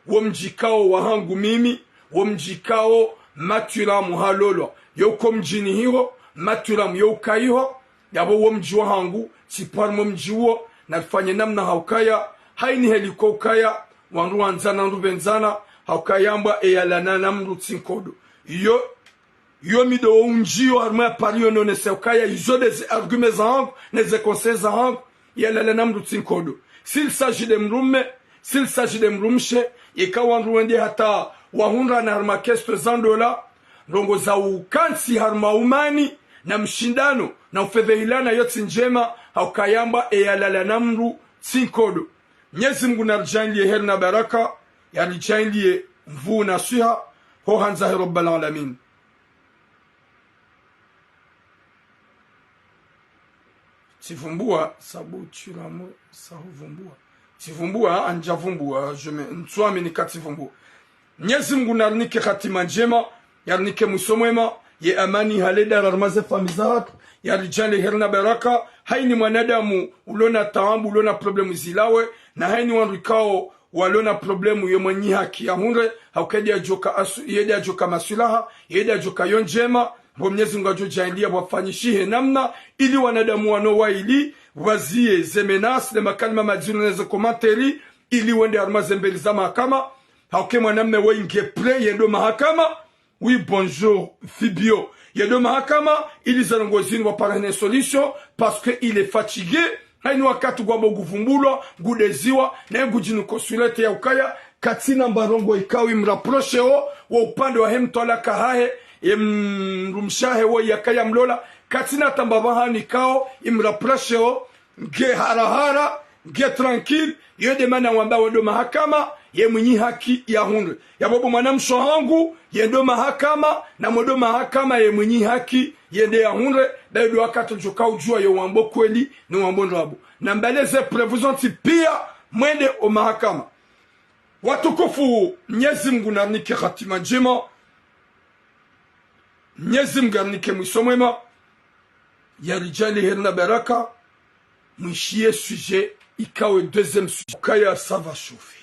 wo mdji ikao wahangu mimi, wo mdji ikao ma Twiramu halolwa, yo uko mdjini hiho, ma Twiramu yo uka iho, yapvo wo mdji wahangu, tsipvwari mo mdji uwo, narifanye namna haukaya, hayini heli ko ukaya, Wandru wandzana, wandru pvendzana, hauka yambwa eyalana na mndru tsi nkodo. Iyo, iyo mi ndo undjiyo harumwa ya pariyo nonese ukaya izo nde ze arguments zahangu, ne ze conseils zahangu, yalala na mndru tsi nkodo. S'il s'agit de mdrume, s'il s'agit de mdrumshe, ika wandru wende hata wahundrana harumwa questions za ndola, ndrongoo za ukantsi harumwa umani, na mshindano, na ufedhehilana yo tsi ndjema, hauka yambwa eyalala na mndru tsi nkodo. Mnyezi Mngu naridjaanliye heri na baraka, yaridjaanliye nvuu na swiha, ho handza he Rabbal Alamin. Tsivumbua, sabu tshiramo, sahuvumbua. Tsivumbua, andjavumbua, je me, ntswami nika tsivumbua. Mnyezi Mngu narinike hatima ndjema, yarinike mwiso mwema, ye amani hale dara harumwa ze famiyi zahatru, yaridjaanliye heri na baraka, haini mwanadamu ulona taabu, ulona problemu zilawe, na haini wandru ikao walona problemu ye mwenyi haki yahundre, hauka yedi yadjoka asu-, yedi yadjoka maswilaha, yedi yadjoka yo ndjema, bo Mnyezi Mngu yadjo djaanliya wafanyishihe namna, ili wanadamu wanu waili, waziye ze menaces, ne makalima madziro ne ze commentaires, ili wende harumwa ze mbeli za mahakama, hauka mwanamme woyi nge prêt yende o mahakama, oui, bonjour, Fibio. Yende o mahakama, ili ze ndrongoo zinu wapare ne solution, parce que il est fatigué. Haini wakati ngwambo nguvumbulwa, ngudeziwa, naye ngudjinu consulter ya ukaya, katsina mba ndrongoo ikao imrapprocheo, wo upande wahe mtwalaka hahe, ye mdrumshe wahe woyi yakaya mlola, katsina tamba pvahanu ikao imrapprocheo, nge harahara, nge tranquille, yo nde mana wamba wende o mahakama, ye mwenyi haki yahundre. Yapvo bo mwanamshe wahangu, yende o mahakama, na mwende o mahakama ye mwenyi haki, yende yahundre, ba yo ndo wakati udjoka udjua yo wambo kweli, ni wambo ndrabo. Na mbale ze preuves zontsi pia, mwende o mahakama. Watukufu, Mnyezi Mngu narinike hatima ndjema, Mnyezi Mngu yarinike mwiso mwema, yaridjaanliye heri na baraka, mwishiye sujet, ikao deuxième sujet. Ukaya ça va chauffer.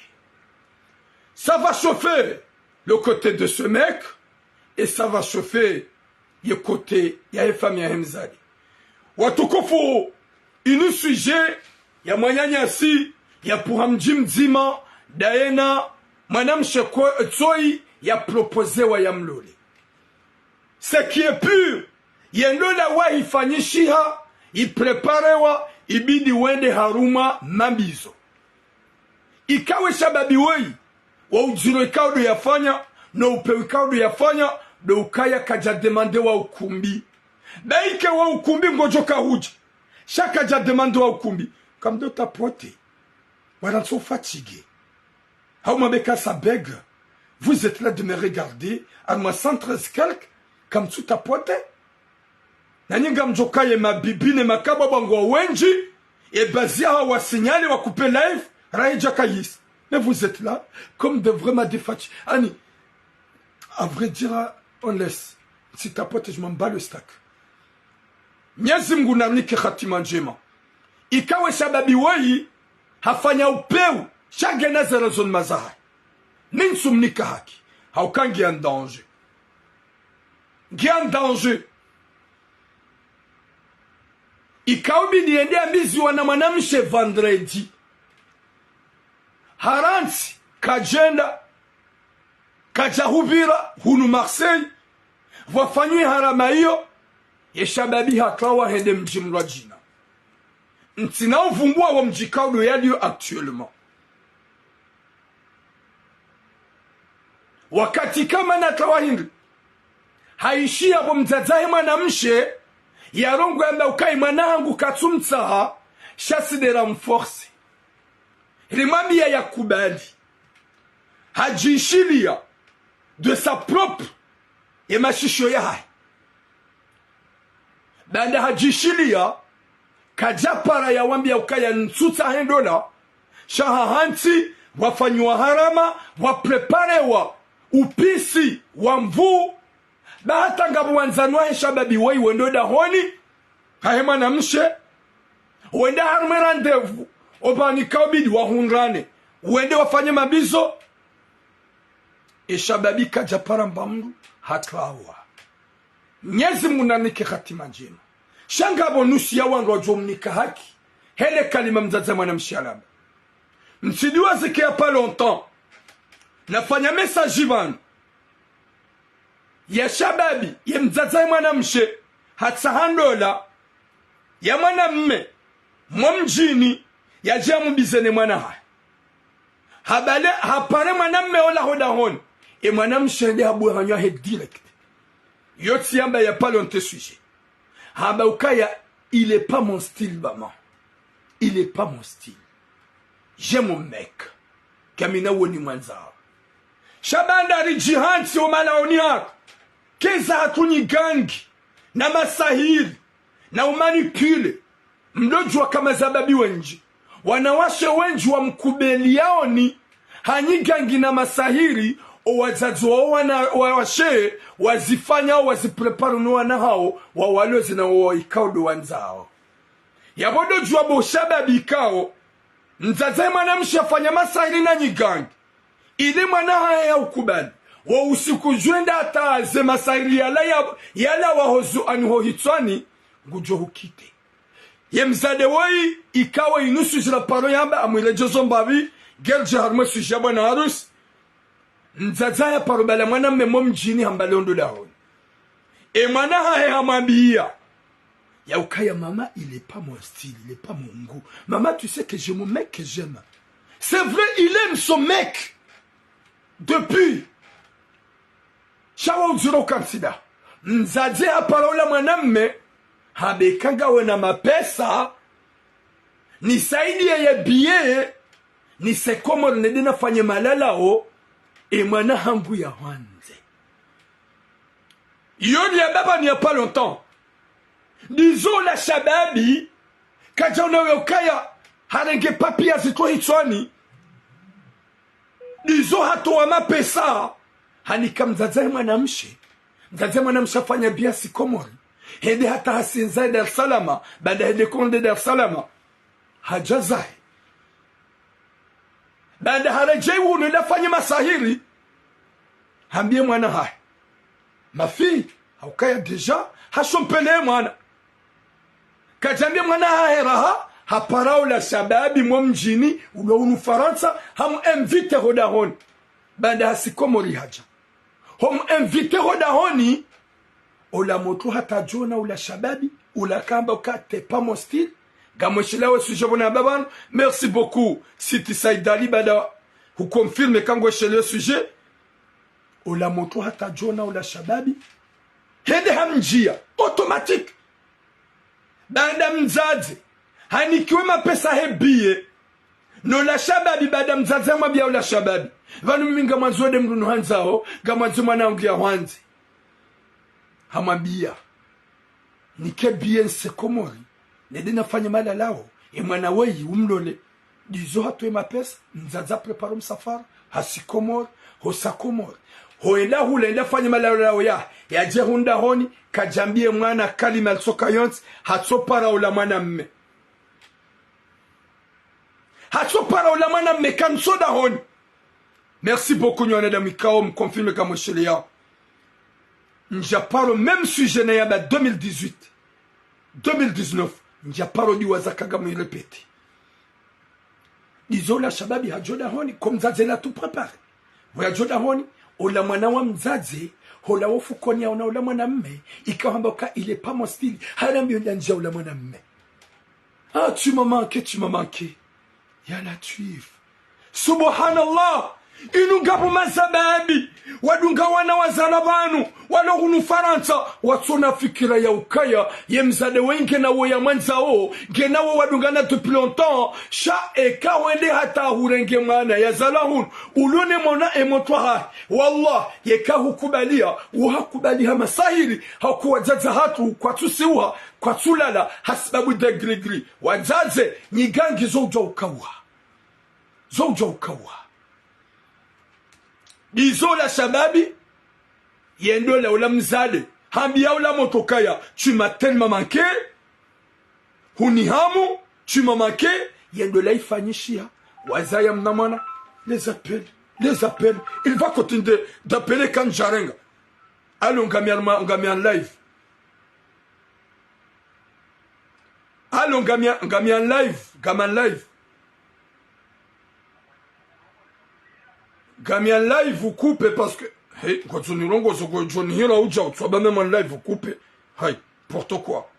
Ça va chauffer le côté de ce mec, et ça va chauffer ye côté yahe famiyi yahe mzali. Watukufu, inu sujet ya mwananyasi, ya pvuha mdji mdzima, ndaye na mwanamshe ko-, tsoyi ya proposewa ya mlole. Ce qui est pur, ye ndola wahi fanyishiha, ipréparewa, ibidi wende harumwa mambizo. Ikawe shababi woyi, wo udziro ikao ndo yafanya, no upvewu ikao ndo yafanya, ndo ukaya kadja demander wa ukumbi. Ba ike wa ukumbi ngudjoka hudja, sha kadja demander wa ukumbi, kamdo tapoter. Wala ntso fatigué. Hau mwambe ka ça bègue. Vous êtes là de me regarder, à ma cent treize quelque, kamtsu tapoter. Nanyi ngamdjoka ye mabibi ne makababa ngwa wendji, ye bazi yahawo wa signale wa couper live, rahi djaka yisi. Mais vous êtes là, comme de vrais madefati. Ani, à vrai dire, on laisse. Ntsi tapoter, je m'en bats le steak. Mnyezi Mngu narinike hatima ndjema. Ikawe shababi woyi, hafanya upvewu, sha ngena ze raisonnement zahahe. Mi ntsu mnika haki, hauka nge en danger. Nge en danger. Ikao bidi yende yambiziwa na mwanamshe vendredi. Harantsi, kadjenda, kadja hupvira, hunu Marseille, pvwafanywa harama iyo, ye shababi hatwawa hende mdji mlwa djina. Ntsina uvumbua wo mdji ikao ndo yaliyo actuellement. Wakati kamwe na twawa hindri, haishiya pvo mdzadze wahe mwanamshe, yarongoa yamba ukayi mwana hangu katsu mtsaha, sha si nde ra mforcer. Rimwambiya yakubali. Hadjishiliya de sa propre ye mashishiyo yahahe. Baanda hadjishiliya, kadjapara yawambiya ukaya ntsutsaha ye ndola, sha hahantsi, pvwafanyiwa harama, pvwapréparewa upisi wa nvuu, ba hata ngapvo wandzani wahe shababi woyi wendo dahoni hahe mwanamshe, wende harumwa rendez-vous, opvanu ikao bidi wahundrane, wende wafanye mabizo, ye shababi kadjapara mba mndru hatwawa. Mnyezi Mngu narinike hatima ndjema. Sha ngapvo nusu ya wandru wadjo mnika haki, hele kalima mdzadze mwanamshe yalamba. Mtsidiwaze ke ya pas longtemps, nafanya message pvanu ya shababi, ye mdzadze ye mwanamshe, hatsaha ndola ya mwanamme mo mdjini, yadje yambize ne mwana hahe. Habale, hapare mwanamme ola ho dahoni, e mwanamshe hende habuwa hanyo hahe direct. Yo tsi yamba ya pas longtemps sujet. Hamba ukaya, il est pas mon style, maman. Il est pas mon style. J'ai mon mec. Kamina woni mwandzao. Sha baanda ridjihantsi omalaoni hatru, keza hatru nyigangi, na masahiri, na umanipule. Mdodjuwa ka mashababi wendji, wanawashe wendji wamkubaliyaoni ha nyigangi na masahiri, owadzadze wawo wana, wa, washe, wazifanya, waziprepare no wana hawo, wawaloze na wawaikao ndo wandzao. Yapvo ndo djuwa bo shababi ikao, mdzadze ye mwanamshe hafanya masahiri na nyigangi, ili mwana hahe yaukubali. Wo usiku djwenda hata ze masahiri yala ya, yala wahozu ani ho hitswani, ngudjo hukite. Ye mdzadze woyi, ikao inu sujet la paro yamba, amwiredjezo mbapvi, ngerdje harumwa sujet ya bwana harusi. Mdzadze haparo bala mwanamme mo mdjini hamba le ondo dahoni. E mwana hahe hamwambiya, ya ukaya, maman, il est pas mon style, il est pas mon goût. Maman, tu sais que j'ai mon mec que j'aime. C'est vrai, il aime son mec. Depuis. Sha wo udziro ukamtsida. Mdzadze hapara ola mwanamme, hamba eka ngawe na mapesa, nisaidiye ye billet, nise Komori nende nafanye malalao, e mwana hangu yahwandze. Iyo ni ya baba ni ya pas longtemps. Ndizo ola shababi, kadjaona yo ukaya, harenge papier zitro hitswani. Ndizo hatowa mapesa, hanika mdzadze ye mwanamshe. Mdzadze ye mwanamshe hafanya billet hasi Komori, hende hata hasindza Dar es Salaam, baanda hende Komori nde Dar es Salaam. Hadja zahe. Baanda haredjeyi hunu nde afanye masahiri, hambiye mwana hahe. Ma fille, ha ukaya déjà, hashompele mwana. Kadjambiye mwana hahe raha, hapara ola shababi mo mdjini, ulo hunu Farantsa, hamu invité ho dahoni. Baanda hasi Komori hadja. Ho mu invité ho dahoni, ola motro hata djona ola shababi, ola kamba uka t'es pas mon style. Ngamwesheleya we sujet pvona baba. Merci beaucoup, Siti Said Ali, baanda hu confirmer ka ngwesheleya we sujet. Ola motro hata djona ola shababi, hende hamnjiya, automatique. Baanda mdzadze hanikiwe mapesa he billet, nola shababi, baanda mdzadze hamwambiya ola shababi, pvanu mimi ngamwandzo nde mndru nuhandzao, ngamwandzo mwana hangu yahwandze. Hamwambiya, nike billet nise Komori, nende nafanye malalao, e mwana weyi umlole. Ndizo hatowa ye mapesa, mdzadze haprepara msafara, hasi Komori, hosa Komori. Hoyenda hula, yende afanye malalao ya, yadje hunu dahoni, kadjambiye mwana kalima litsoka yontsi, hatsopara ola mwanamme. Hatsopara ola mwanamme, kantso dahoni. Merci beaucoup, nyi wanadamu ikao mu confirmer ka mwesheleya. Ndjaparo même sujet na yamba deux mille dix-huit. Deux mille dix-neuf, ndjaparo diwaza ka ngamwirépéter. Ndizo ola shababi hadjo dahoni, ko mdzadze la tu préparé. Pvo yadjo dahoni, ola mwana wa mdzadze, hola wo fukoni yaona ola mwanamme, ikao hamba uka il est pas mon style, harambiyo nda njiya ola mwanamme. Ah, tu m'as manqué, tu m'as manqué. Ya Latwif. Subhanallah. Inu ngapvo mashababi wadunga wana wazala pvanu, walo hunu Farantsa, watsona fikira ya ukaya, ye mdzadze weyi ngena wo yamwandzao, ngena wo wadungana depuis longtemps, sha eka wende hata hurenge mwana yazala hunu, ulo ne mwana e motro hahe. Wallah, yeka hukubaliya, wo hakubali ha masahiri, hauka wadzadze hatru kwatsusiuha, kwatsulala, hasibabu de gris-gris. Wadzadze, nyigangi zo udjuwa ukauha. Zo udjuwa ukauha. Ndizo ola shababi, yende ola, ola mdzadze, hambiya ola motro ukaya, tu m'as tellement manqué, hunihamu, tu m'as manqué, yende ola ifanyishiha, wazaya mna mwana, les appels, les appels, il va continuer d'appeler quand djarenga. Allô, ngami en, ngami en live. Allô, ngami en, ngami en live, ngami en live. Ngami en live coupé parce que, hey, ngwandzo nirongoze, ngwandzo nihira udja utswaba même en live coupé. Hay, n'importe quoi.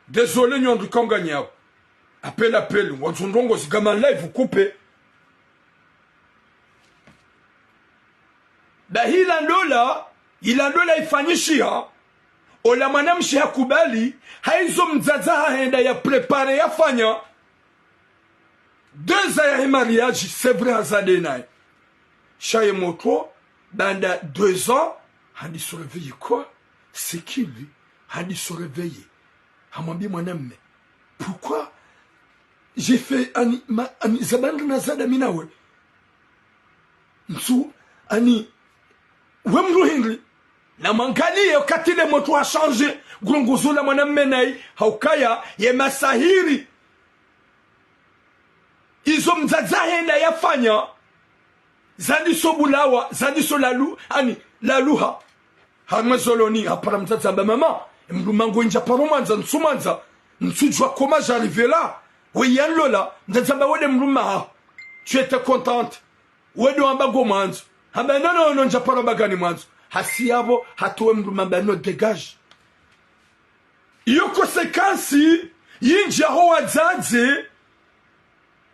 Désolé, nyandri kaunganyao. Appel, appel, ngwandzo nirongoze, ngami en live coupé. Ba hila ndola, ila ndola ifanyishiha, ola mwanamshe hakubali, haizo mdzadze hahe henda ya préparé yafanya. Deux ans yahe mariage, c'est vrai hazade naye. Sha ye motro, baanda deux ans, hadi se réveiller quoi? C'est qui lui? Hadi se réveiller. Hamwambie mwanamme, pourquoi j'ai fait ani, ma, ani, zabandri na zada mi nawe? Ntsu, ani, we mdru hindri? Na mwangaliye wakati le motro ha changé, ngurongozo la mwanamme nayi, haukaya, ye masahiri. Izo mdzadze hahe henda yafanya, zandiso bulawa, zandiso lalu, ani, laluha. Harumwa zoloni, hapara mdzadze hamba mama, mdrume wangu ndjaparo mwandza, ntsu mwandza, ntsu djua comment j'arrive là. We yanlola, mdzadze hamba wende mdrume haho. Tu étais contente. Wende wamba ngo mwandzo. Hamba non, non, non, ndjaparo hamba ngani mwandzo. Hasi yapvo, hatowe mdrume hamba non, dégage. Iyo conséquence yindji yaho wadzadze,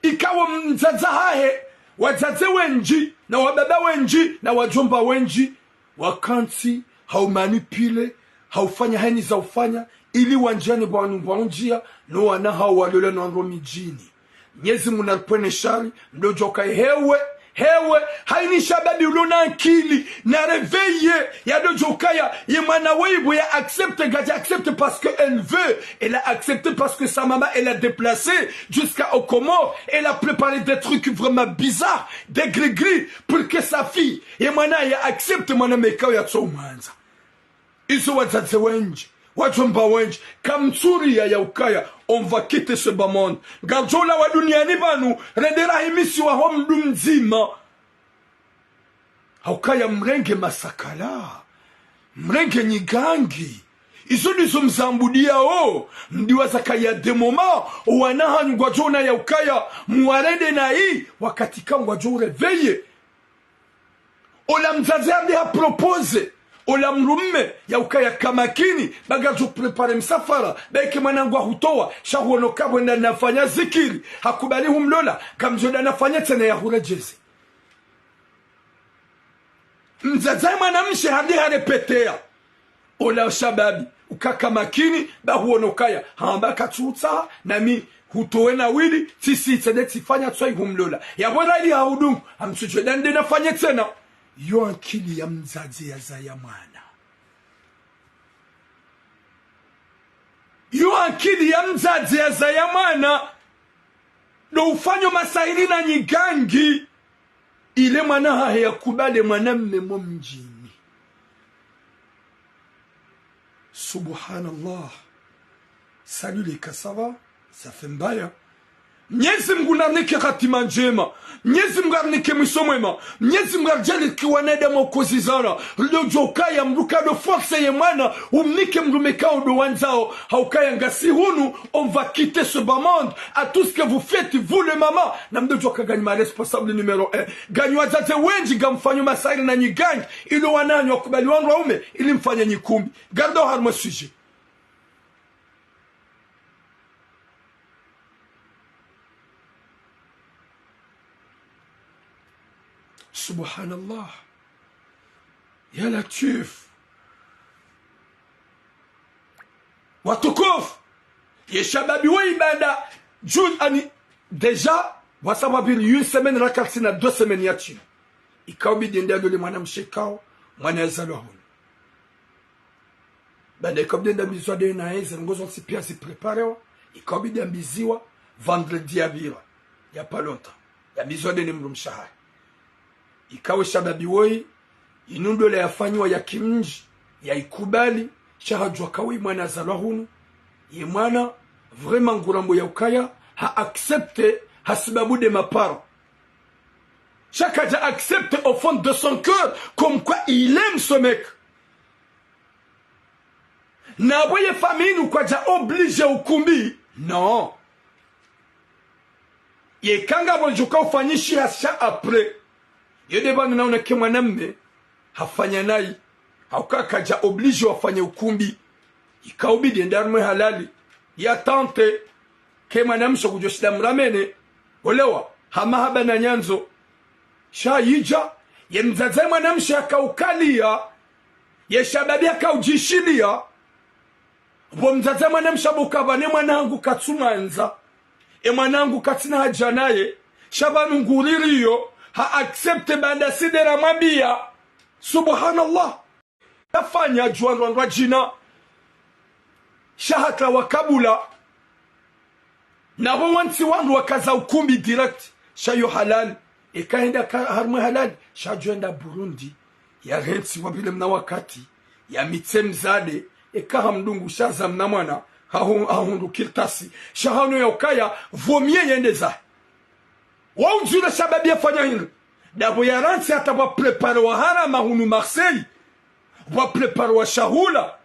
ikao mdzadze hahe, wadzadze wendji, na wababa wendji, na wadjomba wendji, wakantsi, hau manipuler, haufanya heni za ufanya, ili wandjiane bwanu bwa undjia, no wana hao walole no wandru midjini. Mnyezi Mungu naripvwene shari, mdodjo ukaya hewe, hewe, haini shababi ulo na ankili, na réveillé, yadodjo ukaya, ye mwana waye bo ya accepté, ngadja accepté parce que elle veut, elle a accepté parce que sa maman, elle a déplacé jusqu'à aux Comores, elle a préparé des trucs vraiment bizarres, des gris-gris, pour que sa fille, ye mwana ya accepté, mwana meka ya tso mwandza. Izo wadzadze wendji, wadjomba wendji, kamtsuri ya yaukaya, on va quitter ce bas monde. Ngardjo ulawa duniani pvanu, rende rahimisiwa ho mdru mdzima. Haukaya mrenge masakala, mrenge nyigangi. Izo ndizo mzambudiyao, mdiwaza kaya des moments, owana hanyu ngwadjo ona yaukaya, muwarende nayi, wakati ka ngwadjo uréveillé. Ola mdzadze hadi ha proposé, ola mdrume, yaukaya kamakini, ba ngardjo préparé msafara, ba ike mwana ngwahutowa, sha huono ka bo wenda nafanya zikiri, hakubali humlola, ngamdjo wenda nafanye tsena yahuredjeze. Mdzadze mwanamshe hadi harépétéya. Ola shababi, uka kamakini, ba huono kaya, hamba katsutsaha, nami hutowe na wili, tsisi tsende tsifanya tswayi humlola. Yapvo rali hahudungu, hamtsudjwe dande nafanye tsena. Yo ankili ya mdzadze yazaya mwana. Yo ankili ya mdzadze yazaya mwana. Ndo ufanyo masahiri na nyigangi. Ile mwana hahe yakubali mwana mme mo mdjini. Subhanallah. Salut les cassava, ça fait mbaya. Mnyezi Mngu narinike hatima ndjema. Mnyezi Mngu arinike mwiso mwema. Mnyezi Mngu aridjaanliye wanadamu wa ukozizana. Ridodjo ukaya mdru kado forcé ye mwana, umnike mdrume kao ndo wandzao. Haukaya ngasi hunu, on va quitter ce bas monde. À tout ce que vous faites, vous les mamans. Na mdodjo uka nganyi ma responsable numéro un. Nganyi wadzadze wendji ngamfanyo masahiri na nyigangi. Ilo wana hanyu wakubali wandru waume, ili mfanye nyikumbi. Ngarendao harumwa sujet. Subhanallah. Ya Latwif. Watukufu. Ye shababi wo ibada. June ani déjà, wasa wapviri une semaine, raka risina deux semaines ya shinu. Ikao bidi yende yalole mwanamshe kao, mwana yazalwa hunu. Baanda ikao bidi yende yambizwa nde naye, ze ndrongoo zontsi pia zipréparéwa, ikao bidi yambiziwa, vendredi yapvira, ya pas longtemps, yambizwa nde ne mdrumshe wahahe. Ikao ye shababi woyi, inu ndola yafanyiwa ya kimdji, yaikubali, sha hadjua ka woyi mwana yazalwa hunu, ye mwana, vraiment ngurambo yaukaya, ha accepté, ha sababu nde ma parents. Sha kadja accepté au fond de son cœur, comme quoi il aime ce mec. Na pvo ye famille inu kwadja obligé ukumbi. Non. Yeka ngapvo ndjo uka ufanyishiha sha après. Yo nde pvanu naona ke mwanamme hafanya nayi, hauka kadja obligé wafanye ukumbi. Ikaubidi yende harumwa ye halali, ya tente ke mwanamshe kudjoshinda mramene, olewa, ha mahaba na nyandzo. Sha yidja, ye mdzadze mwanamshe hakaukaliya, ye shababi hakaudjishiliya. Pvo mdzadze mwanamshe hamba ukaya pvanu ye mwana hangu katsumwandza, ye mwana hangu katsina haja naye, sha pvanu nguririyo, ha accepté baanda si nde ramwambiya. Subhanallah. Hafanya djuwa ndrwandrwa djina. Sha hata wakabula. Na pvo wantsi wandru wakaza ukumbi direct. Sha yo halali. Eka hende ka harumwa ye halali, sha djo henda Burundi, ya rentsi wa pvile mna wakati, ya mitse mzade, eka hamdungu sha za mna mwana, hahu-, hahundru kartasi, sha hanu ya ukaya, vaut mieux yende zahe. Wa udjua shababi yafanya hindri. Ndapvo ya rantsi hata pvwa préparé wa harama hunu Marseille. Pvwa préparé wa shahula.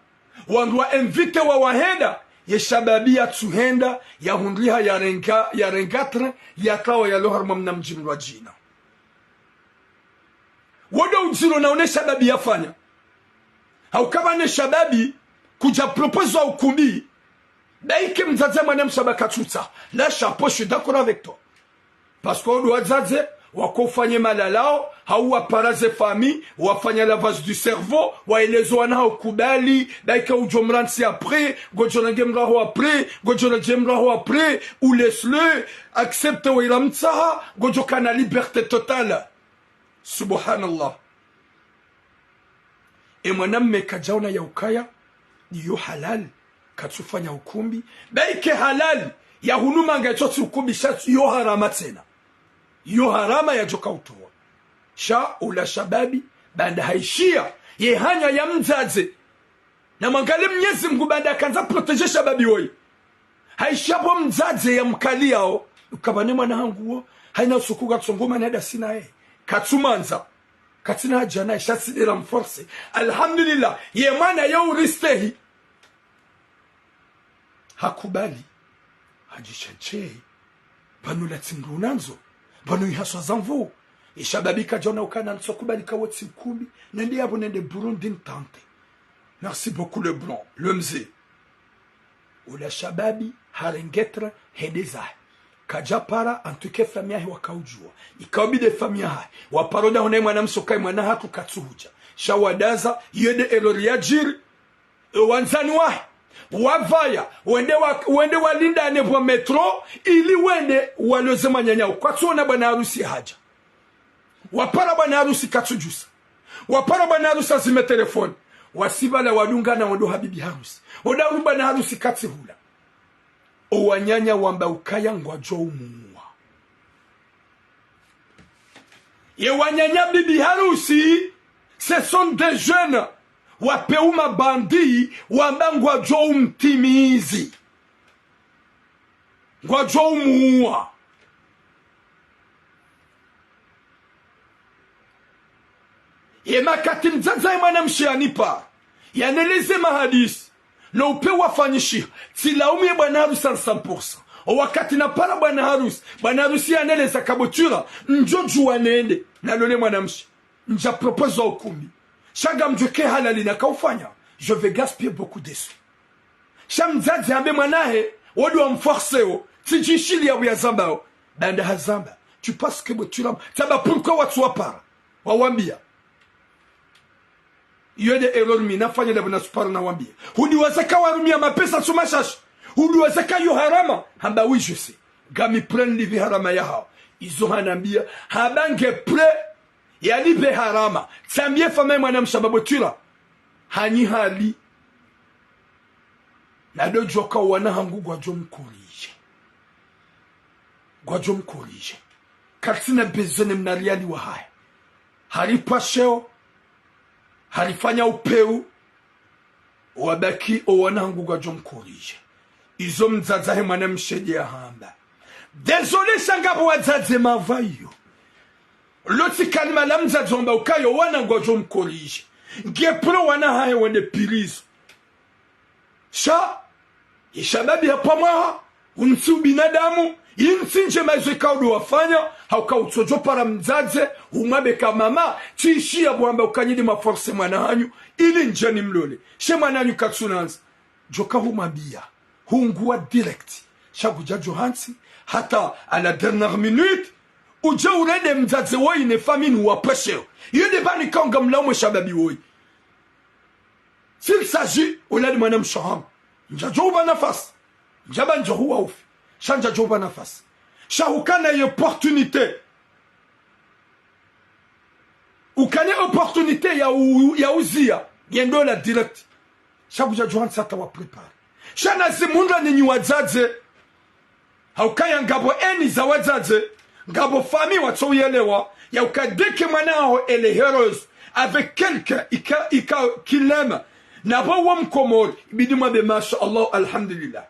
Wandru wa invité wa wahenda. Ye shababi yatsuhenda, yahundriha, yarenga, yarenga train, yatsawa yalo harumwa mna mdji mndrwadjina. Wo ndo udjiro naone shababi yafanya. Hauka pvanu ye shababi kudja proposé wa ukumbi, baike mdzadze mwanamshe hamba katsutsaha. Là, chapeau, je suis d'accord avec toi. Parce que wo ndo wadzadze, wako ufanye malalao, hau wapara ze famille, wafanya lavage du cerveau, waeleze wana hau kubali, baike udjo mrantsi après, ngodjo renge mraho après, ngodjo renge mraho après, ou laisse-le, accepte wa ila mtsaha, ngodjo kana liberté totale. Subhanallah. Ye mwanamme kadjaona ya ukaya, ndiyo halali, katsufanya ukumbi, baike halali, ya hunu manga yatso tsi ukumbi, sha yo harama tsena. Yo harama yadjoka utowa. Sha ula shababi, baanda haishiya, ye hanya ya mdzadze. Na mwangalie Mnyezi Mngu baanda hakandza protéger shababi woyi. Haishiya pvo mdzadze ya mkaliyao, ukaya pvanu ye mwana hangu wo, haina usiku katsongo mana nda sina ye. Katsumwandza. Katsina haja naye, sha si nde ramforcé. Alhamdulillah, ye mwana yo uristehi. Hakubali. Hadjisha ntse. Pvanu la tsi mdru nandzo. Pvanu ihaswa za nvu. Ye shababi kadjaona ukana ntso kubali ka wo tsi ukumbi. Nende yapvo nende Burundi ntante. Merci beaucoup le blanc, le mze. Ula shababi, harenge train, hende zahe. Kadja para, en tout cas famille yahe wakaudjua. Ikaubidi famille yahe. Waparo nda hona ye mwanamshe ukaya ye mwana hatru katsuhudja. Sha wadaza, iyo nde erreur yadjiri. Ye wandzani wahe. Wapvaya, wende wa, wende walindane pvwa métro, ili wende waloze mwananyao. Kwatsuona bwana harusi hadja. Wapara bwana harusi katsudjusa. Wapara bwana harusi hazime telefoni. Wasipvala wadungana wo ndo ha bibi harusi. Wo ndo uri bwana harusi katsihula. Wo wananya wamba ukaya ngwadjo umuwa. Ye wananya bibi harusi, ce sont des jeunes. Wapewu ma bandits, wamba ngwadjo umtimizi. Ngwadjo umuwa. Ye makati mdzadze ye mwanamshe yanipara, yaneleze mahadisi, no upvewu wafanyishiha, tsilaumu ye bwana harusi à cent pour cent. Wo wakati napara bwana harusi, bwana harusi yaneleza ukaya bo Tura, ndjo djuwa nende, nalole mwanamshe. Ndja proposé wa ukumbi. Sha ngamdjuwo ke halali nakaufanya. Je vais gaspiller beaucoup de sous. Sha mdzadze hambe mwanahe, wo ndo wamforcéo, tsidjishiliya pvo yazambao. Baanda hazamba, tu penses que bo Tura, tsamba pourquoi watsuwapara. Wawambiya. Iyo nde erreur mi nafanya ndapvo natsupara nawambiya. Hudiwaza ka warumia mapesa tsu mashashi. Hudiwaza ka yo harama. Hamba oui, je sais. Ngami prêt nilipve harama yahawo. Izo hanambiya. Hamba nge prêt yalipve harama. Tsambiye famille mwanamshe hamba bo Tura. Hanyi hali. Nado djuwa ka wana hangu ngwadjo mkorije. Ngwadjo mkorije. Katsina besoin ne mna riali wahahe. Haripva sheo. Harifanya upvewu. Wabaki wo wana hangu ngwadjo mkorije. Izo mdzadze he mwanamshe nde yahamba. Désolé sha ngapvo wadzadze mapvayo. Lotsi kalima la mdzadze wamba ukaya wo wana ngwadjo mkorije. Nge prêt wana hahe wende prison. Sha, ye shababi hapvwa mwaha, untsi ubinadamu, Yinu tsi ndjema izo ikao ndo wafanya, hauka utsodjo para mdzadze, umwambe ka mama, tsishiya bo wamba uka nyi ndo mwaforce mwana hanyu, ili ndje nimlole. She mwana hanyu katsunandza. Djoka humwambiya, hunguwa direct. Sha kudjadjo hantsi, hata à la dernière minute, udje urende mdzadze woyi ne famille nuwapvwesheyo. Iyo nde pvanu ikao ngamlaumu shababi woyi. S'il s'agit, ola nde mwana mshe hangu. Ndjadjo upva nafasi. Ndjamba ndjo huwa ufi. Sha ndjadjo upva nafasi. Sha hukana ye opportunité. Ukana ye opportunité ya u-, ya uziya. Yendo la direct. Sha kudjadjo hantsi hata wa préparer. Sha na zimundra ninyi wadzadze. Haukaya ngapvo haina za wadzadze, ngapvo famille watso uyelewa, ya uka dès que mwana haho elle est heureuse avec quelqu'un, ika, ika, qu'il aime, na pvo wo Mkomori, ibidi mwambe masha Allah, alhamdulillah.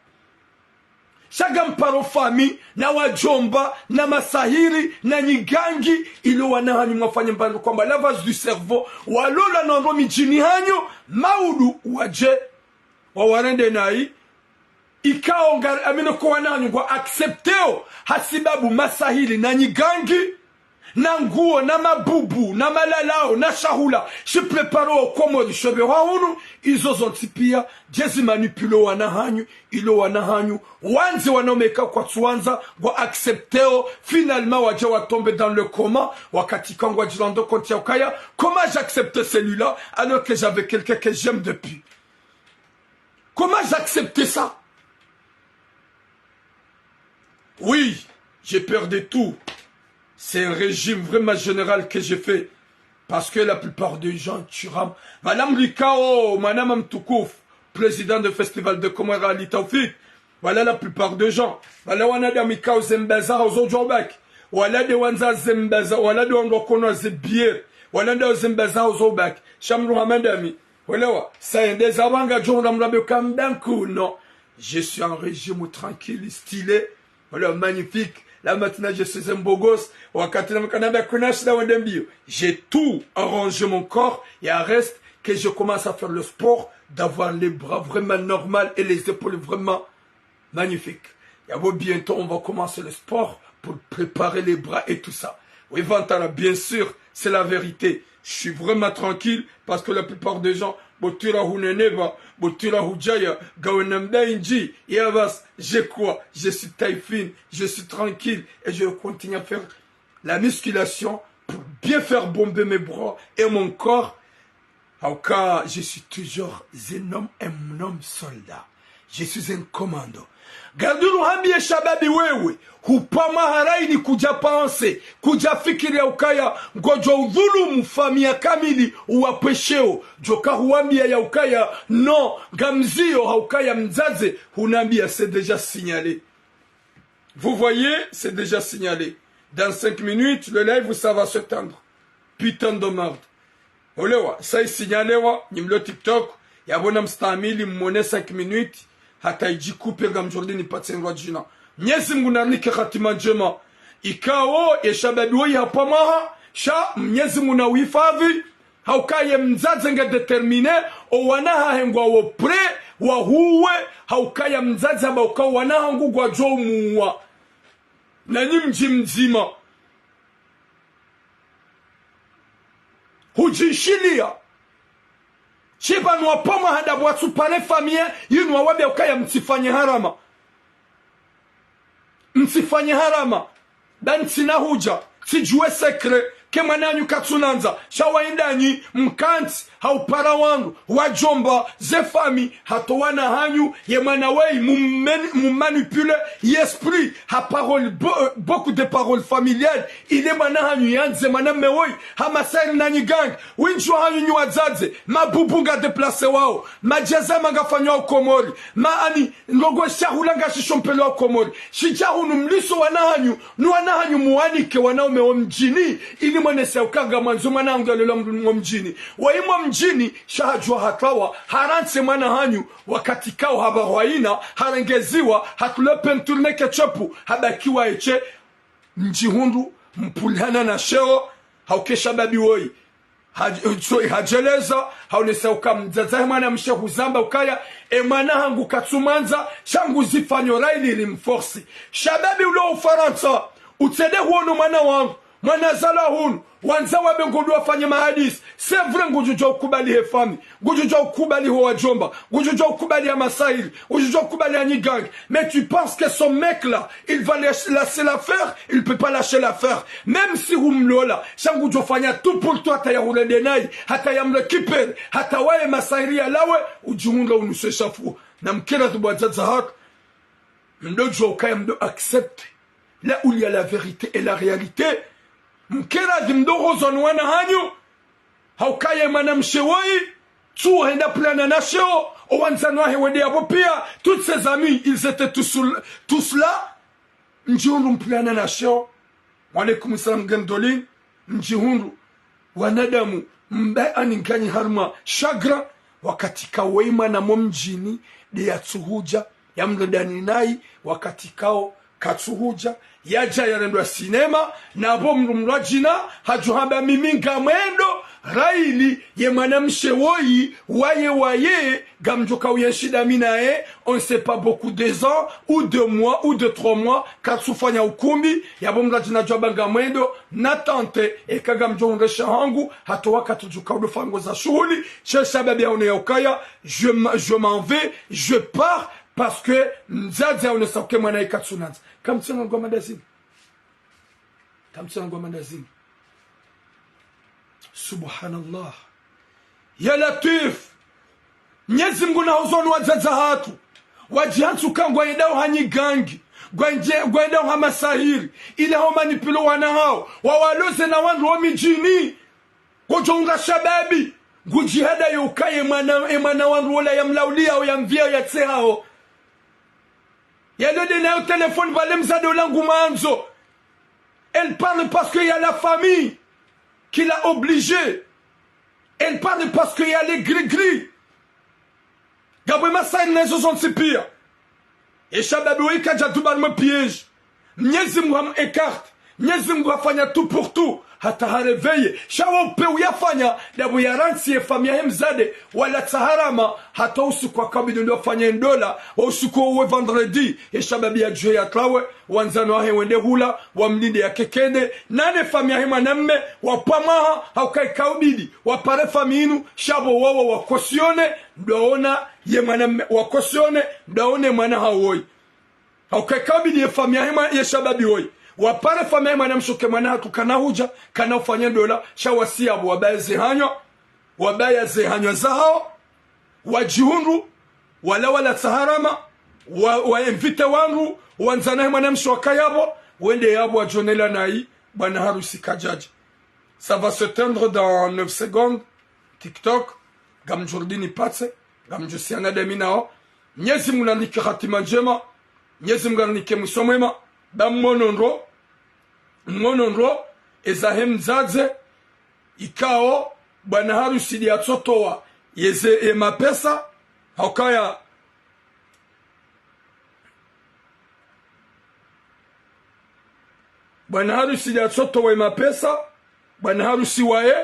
Sha ngamparo famille, na wadjomba, na masahiri, na nyigangi, ilo wana hanyu mwafanye mbandru kwamba lavage du cerveau, walola na wandru midjini hanyu, maudu wadje, wawarende nayi, ikao nga, amino ko wana hanyu ngwa accepteo, hasibabu masahiri na nyigangi, na nguo, na mabubu, na malalao, na shahula, shi préparer o Komori shopve hwa hunu, izo zontsi piya, djezi manipuler wana hanyu, ilo wana hanyu, wandze wanaume ikao kwatsuwandza, ngwa accepteo, finalement wadja wa tomber dans le coma, wakati ikao ngwadjo rendre compte ya ukaya, comment j'accepte celui-là, alors que j'avais quelqu'un que j'aime depuis. Comment j'accepte ça ? Oui, j'ai peur de tout. C'est un régime vraiment général que j'ai fait. Parce que la plupart des gens, tu rames. Pvala mlikao, mwananya mtukufu, président de Festival de Comores Ali Taoufik. Pvala la plupart des gens. Pvala wanadamu ikao ze mbaza hazo djo ubaki. Pvala nde wandza ze mbaza, pvala nde wandru wakono ze bière. Pvala nde ze mbaza hazo ubaki. Sha mdru hama ndami. Welewa, sa yende za wanga djo hunda mdru ambe uka mdanku, non. Je suis en régime tranquille, stylé. Welewa, magnifique. Là maintenant, je suis un beau gosse. Wakati na mkana mbe kuna shida wende mbio. J'ai tout arrangé mon corps. Il reste que je commence à faire le sport, d'avoir les bras vraiment normal et les épaules vraiment magnifique. Yapvo bientôt, on va commencer le sport pour préparer les bras et tout ça. Oui, vantara, bien sûr, c'est la vérité. Je suis vraiment tranquille parce que la plupart des gens, bo tira huneneva, bo tira hudjaya, gawe namda indji, et avas, j'ai quoi ? Je suis taille fine, je suis tranquille et je continue à faire la musculation pour bien faire bomber mes bras et mon corps. Hauka, je suis toujours un homme, un homme soldat. Je suis un commando. Garduru hambiye shababi wewe, hupvamwa haraini kudja penser, kudja fikiri ya ukaya, ngodjo udhulumu famille kamili uwapvwesheo, djoka huwambiya ya ukaya, non, ngamziyo haukaya mdzadze, hunambiya c'est déjà signalé. Vous voyez, c'est déjà signalé. Dans cinq minutes, le live, ça va s'éteindre. Putain de merde. Olewa, sa isignalewa, nyi mlo TikTok, yapvo namstahamili mmone cinq minutes, hata idjikupe ngamdjo rudi nipatse ndrwa djina. Mnyezi Mngu narinike hatima ndjema. Ikao, ye shababi woyi hapvamwaha, sha Mnyezi Mngu nauhifadhwi, hauka ye mdzadze nge déterminé, o wana hahe ngwawo prêt, wahuwe, hauka ye mdzadze hamba uka wana hangu ngwadjo umuwa. Na nyi mdji mdzima. Hudjishiliya. Shipvanu wapvamwaha ndapvo watsu préparer famille, yinu wawambiya ukaya mtsifanye harama. Mtsifanye harama. Ba ntsina hudja, tsidjuwe secret, ke mwananyu katsunandza, sha wayindanyi, mkantsi, haupara wandru, wadjomba, ze famille, hata wana hanyu, ye mwana weyi, mumeni-, mumanipule, ye esprit, ha parole, bo-, euh, beaucoup de paroles familiales, ile mwana hanyu yandze, mwana mme woyi, ha masahiri na nyigangi, windji wahanyu nyi wadzadze, mabubu nga déplacé wawo, madjeza ma ngafanywa o Komori, ma ani, ndrongoo shahula ngashishompelwa o Komori. Shidja hunu mliso wana hanyu, ni wana hanyu muwanike wanaume wo mdjini, ili mwenese uka ngamwandzo mwana hangu yalolwa mdru wo mdjini. Wayi mwa mdjini, sha hadjuwa hatwawa, harantsi mwana hanyu, wakati kao hapvahwa yina, harengeziwa, hatulwe peinture ne ketchup, habakiwa eshe, mdjihundru, mpulihana na sheo, hauka ye shababi woyi. Haj-, so, hadjeleza, haonesa uka mdzadze wahe mwanamshe huzamba ukaya, e mwana hangu katsumwandza, sha nguzifanyo raili rimforce. Shababi ulo Ufarantsa, utsende huono mwana wangu, mwana zalwa hunu, wandza wabe ngodjo wafanye mahadisi. C'est vrai, ngudjudjuwa ukubali he fami, ngudjudjuwa ukubali ho wadjomba, ngudjudjuwa ukubali ya masahiri, ngudjudjuwa ukubali ya nyigangi. Mais tu penses que ce mec-là, il va lâcher, lâcher l'affaire? Il peut pas lâcher l'affaire. Même si humlola, sha ngudjofanya tout pour toi, hata ya hurende nayi, hata ya mrécupérer, hata waye masahiri yalawe, udjihundra unuswe shafu. Na mkera tu bo wadzadze hatru, mdodjuwa ukaya mdo accepter là où il y a la vérité et la réalité. Mkera tu mdo hozwa ni wana hanyu, haukaya mwanamshe woyi, tsu henda plana na sheo, o wandzani wahe wende yapvo pia, toutes ses amies, ils étaient tous, tous là. Mdjihundru mplana na sheo. Wa alaikum salam, Gwendoline. Mdjihundru wanadamu mba ani nganyi harumwa chagrin, wakati kawo woyi mwana mo mdjini, nde yatsuhudja, ya mlondani nayi, wakati kawo katsuhudja, yadja yarendwa sinema, na pvo mdru mdru adjina, hadjo hamba mimi ngamwendo, raili ye mwanamshe woyi, waye waye, ngamdjoka uyenshi dami naye, on ne sait pas beaucoup, deux ans, ou deux mois, ou deux, trois mois, katsufanya ukumbi, ya pvo mdru adjina djo hamba ngamwendo, na tente, eka ngamdjo hundre sha hangu, hata wakati djuka udo fango za shuhuli, she shababi yaone ya ukaya, je m-, je m'en vais, je pars, parce que mdzadze yaonesa uke mwana ikatsunandza. Kamtsina ngwa mandazini. Kamtsina ngwa mandazini. Subhanallah. Ya Latif. Mnyezi Mngu na huzoni wadzadze hatru. Wadjihantsu ka ngwayendao ha nyigangi. Ngwayendje-, ngwayendao ha masahiri. Ile ho manipilo wana hawo. Wawaloze na wandru wo midjini. Ngodjo unga shababi. Ngudjihada yo ukaye mwana, e mwana wandru wola ya mlauliya, ya mviya, ya tsehawo. Yalo nde nayo téléphone pvale mzade ola ngumwandzo. Elle parle parce qu'il y a la famille qui l'a obligée. Elle parle parce qu'il y a les gris-gris. Ngapvo masahiri na izo zontsi pia. E shababi woyi kadja duba harumwa piège. Mnyezi Mngu hamu écarté. Mnyezi Mngu hafanya tout pour tout. Hata ha réveillé. Sha wo upe uyafanya, ndapvo yarantsi ye famiyi yahe mzade, wala tsaharama, hata usiku wa kabili ndo wafanya ndola, wo usiku wo we vendredi, ye shababi yadjuhe yatrawe, wandzani wahe wende hula, wamlinde yakekende, nane famiyi yahe mwanamme, wapvamwaha, hauka ikaubidi, wapare famiyi inu, sha pvo wawo wa cautionné, ndo waona ye mwanamme, wa cautionné, ndo waone mwana hawo woyi. Hauka ikabidi ye famiyi yahe mwa-, ye shababi woyi. Wapare famiyi yahe mwanamshe uke mwana hatru kana hudja, kana ufanya ndola, sha wasi yapvo wabaya ze hanywa, wabaya ze hanywa zahawo, wadjihundru, wala wala tsaharama, wa, wa invité wandru, wandzani wahe mwanamshe wakaya pvo, wende yapvo wadjonela nayi, bwana harusi kadjadja. Ça va s'éteindre dans neuf secondes. TikTok, ngamdjo rudi nipatse, ngamdjo siyana dami nawo. Mnyezi Mngu nanike hatima ndjema, Mnyezi Mngu nanike mwiso mwema, ba mwono ndro, mwono ndro, eza he mdzadze, ikao, bwana harusi ndi yatsotowa, yeze, ye mapesa, haukaya, bwana harusi ndi yatsotowa ye mapesa, bwana harusi waye,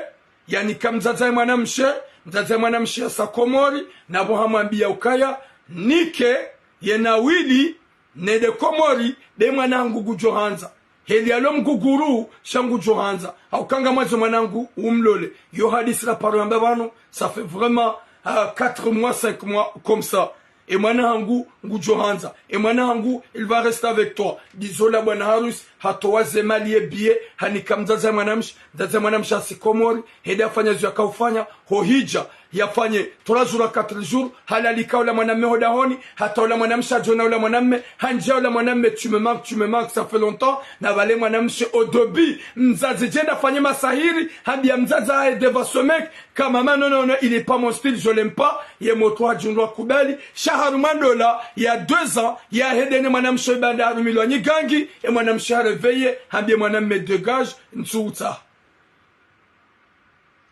yanika mdzadze wahe mwanamshe, mdzadze wahe mwanamshe yasa Komori, na pvo hamwambiya ukaya, nike, ye nawili, nende Komori, be mwana hangu ngudjo handza. Heli yalo mguguru, sha ngudjo handza. Hauka ngamwandzo mwana hangu umlole. Yo hadisi la paro yamba pvanu, ça fait vraiment, euh, quatre mois, cinq mois, comme ça. E mwana hangu ngudjo handza. E mwana hangu, il va rester avec toi. Ndizo la bwana harusi, hatowa ze mali ye billet, hanika mdzadze wahe mwanamshe, mdzadze wahe mwanamshe hasi Komori, hende hafanya zo yaka ufanya, ho hidja, yafanye trois jours à quatre jours, halalika ola mwanamme ho dahoni, hata ola mwanamshe hadjona ola mwanamme, handjiya ola mwanamme, tu me manques, tu me manques, ça fait longtemps, na pvale mwanamshe au début, mdzadze djenda fanye masahiri, hambiya mdzadze wahe devant ce mec, ka maman, non, non, non, il est pas mon style, je l'aime pas. Ye motro hadjundru kubali. Sha harumwa ndola ya deux ans, yahende ne mwanamshe ibanda harumilwa nyigangi, e mwanamshe ha réveillé, hambiye mwanamme dégage, ntsu utsaha.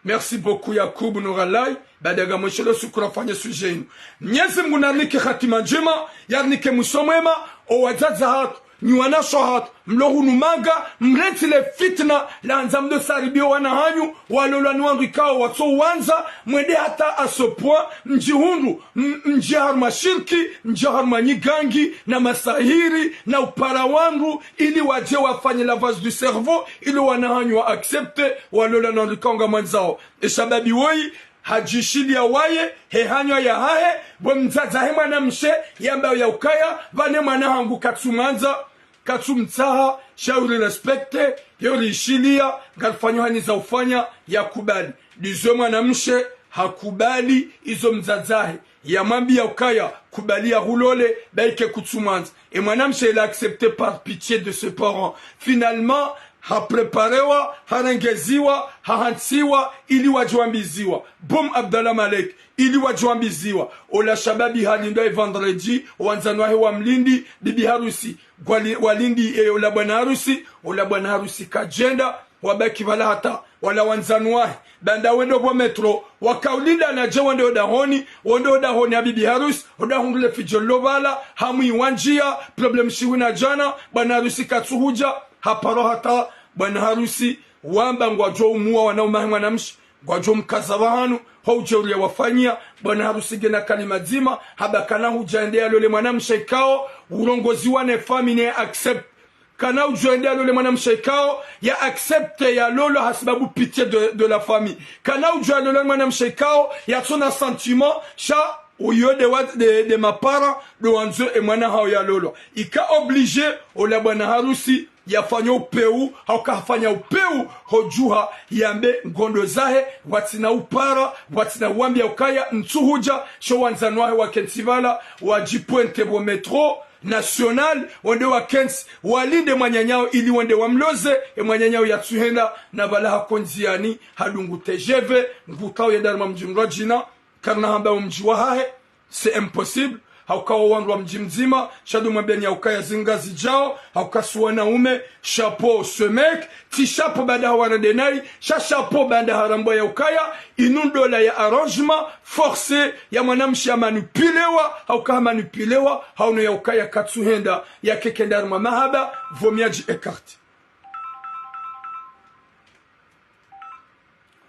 Merci beaucoup, Yakubu Nuralai. Baada ya ngamwishelo suku rafanye sujet inu. Mnyezi Mngu narinike hatima ndjema, yarinike mwiso mwema, o wadzadze hatru. Nyi wanashe wahatru, mlo hunu manga, mrentsi le fitna, lahandza mdo saribiyo wana hanyu, walolwa ni wandru ikao watso wandza, mwende hata à ce point, mdjihundru, m-, mdje harumwa shirki, mdje harumwa nyigangi, na masahiri, na upara wandru, ili wadje wafanye lavage du cerveau, ili wana hanyu wa accepte, walolwa ni wandru ikao ngamwandzao. Eshababi woyi, hadjishiliya waye, he hanywa yahahe, bo mdzadze wahe mwanamshe, yamba ya ukaya, pvane mwana hangu katsumwandza, katsumtsaha, sha uri respecte, yo rishiliya, ngarifanyo hanyi za ufanya, yakubali. Ndizo mwanamshe, hakubali, izo mdzadze wahe yamwambiya ukaya, kubali yahulole, ba ike kutsumwandza. E mwanamshe, il a accepté par pitié de ses parents. Finalement, hapreparewa, harengeziwa, hahantsiwa, ili wadje wambiziwa. Boum Abdallah Malek, ili wadje wambiziwa. Ola shababi halindwa e vendredi, wandzani wahe wamlindi, bibi harusi, gwali-, walindi, e, ola bwana harusi, ola bwana harusi kadjenda, wabaki pvala hata, wala wandzani wahe. Baanda wende pvo métro, wakaulinda nadje wende odahoni, wende odahoni ya bibi harusi, odahoni le fidjo lilo pvala, hamwi wandjiya, problème shihwi na djana, bwana harusi katsuhudja, haparo hata, bwana harusi, wamba ngwadjo umuwa wanaume wahe mwanamshe, ngwadjo mkaza pvahanu, ho udjeuri yawafanyiya, bwana harusi ngena kalima dzima, hamba kana hudja ende yalole mwanamshe ikao, urongoziwa ne famille ne accepte. Kana udjo ende yalole mwanamshe ikao, ya accepte yalolwa hasibabu pitié de, de la famille. Kana udjo yalole mwanamshe ikao, yatsona sentiment, sha uyo de wa, de, de mapara, ndo wandzo e mwana hawo yalolwa. Ika obligé, ola bwana harusi, yafanya upeu, hauka hafanya upeu, hodjuha, yambe ngondo zahe, pvwatsina upara, pvwatsina wambiya ukaya, ntsuhudja, sho wandzani wahe wakentsi pvala, wadjipointé pvo métro, national, wende wakentsi, walinde mwananyawo ili wende wamloze, e mwananyawo yatsuhenda, na pvala hako ndziyani, hadungu T G V, ngukao yenda harumwa mdji mdrwadjina, karina hamba omdji wahahe, c'est impossible, hauka wo wandru wa mdji mdzima, sha ndo mwambeni ya ukaya zingazidjao, hauka si wanaume, chapeau ce mec, tsi chapeau baanda hawana denayi, sha chapeau baanda harambwa ya ukaya, inu ndola ya arrangement forcé ya mwanamshe yamanipulewa, hauka hamanipulewa, hauno ya ukaya katsuhenda, yake kenda harumwa mahaba, vaut mieux adji écarté.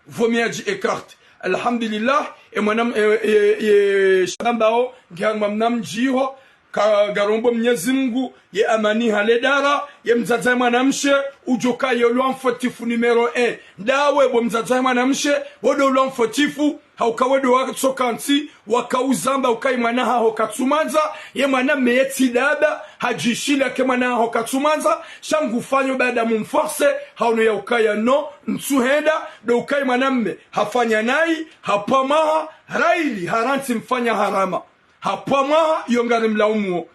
Vaut mieux adji écarté. Alhamdulillah, e mwana, e, e, e, shambao, ngiharumwa mna mdji iho, ka, ngarombo Mnyezi Mungu, ye amani hale dara, ye mdzadze wahe mwanamshe, udjoka ye lwa mfotifu numéro un. Ndawe bo mdzadze wahe mwanamshe, wo ndo lwa mfotifu, hauka we ndo watsokantsi, wakauzamba ukaya mwana haho katsumwandza, ye mwanamme ye tsi daba, hadjishiliya ke mwana haho katsumwandza, sha ngufanyo baanda mumforcé, hauno ya ukaya no, ntsuhenda, ndo ukaya mwanamme, hafanya nayi, hapvwa mwaha, raili, harantsi mfanya harama. Hapvwa mwaha, yo ngari mlaumuo.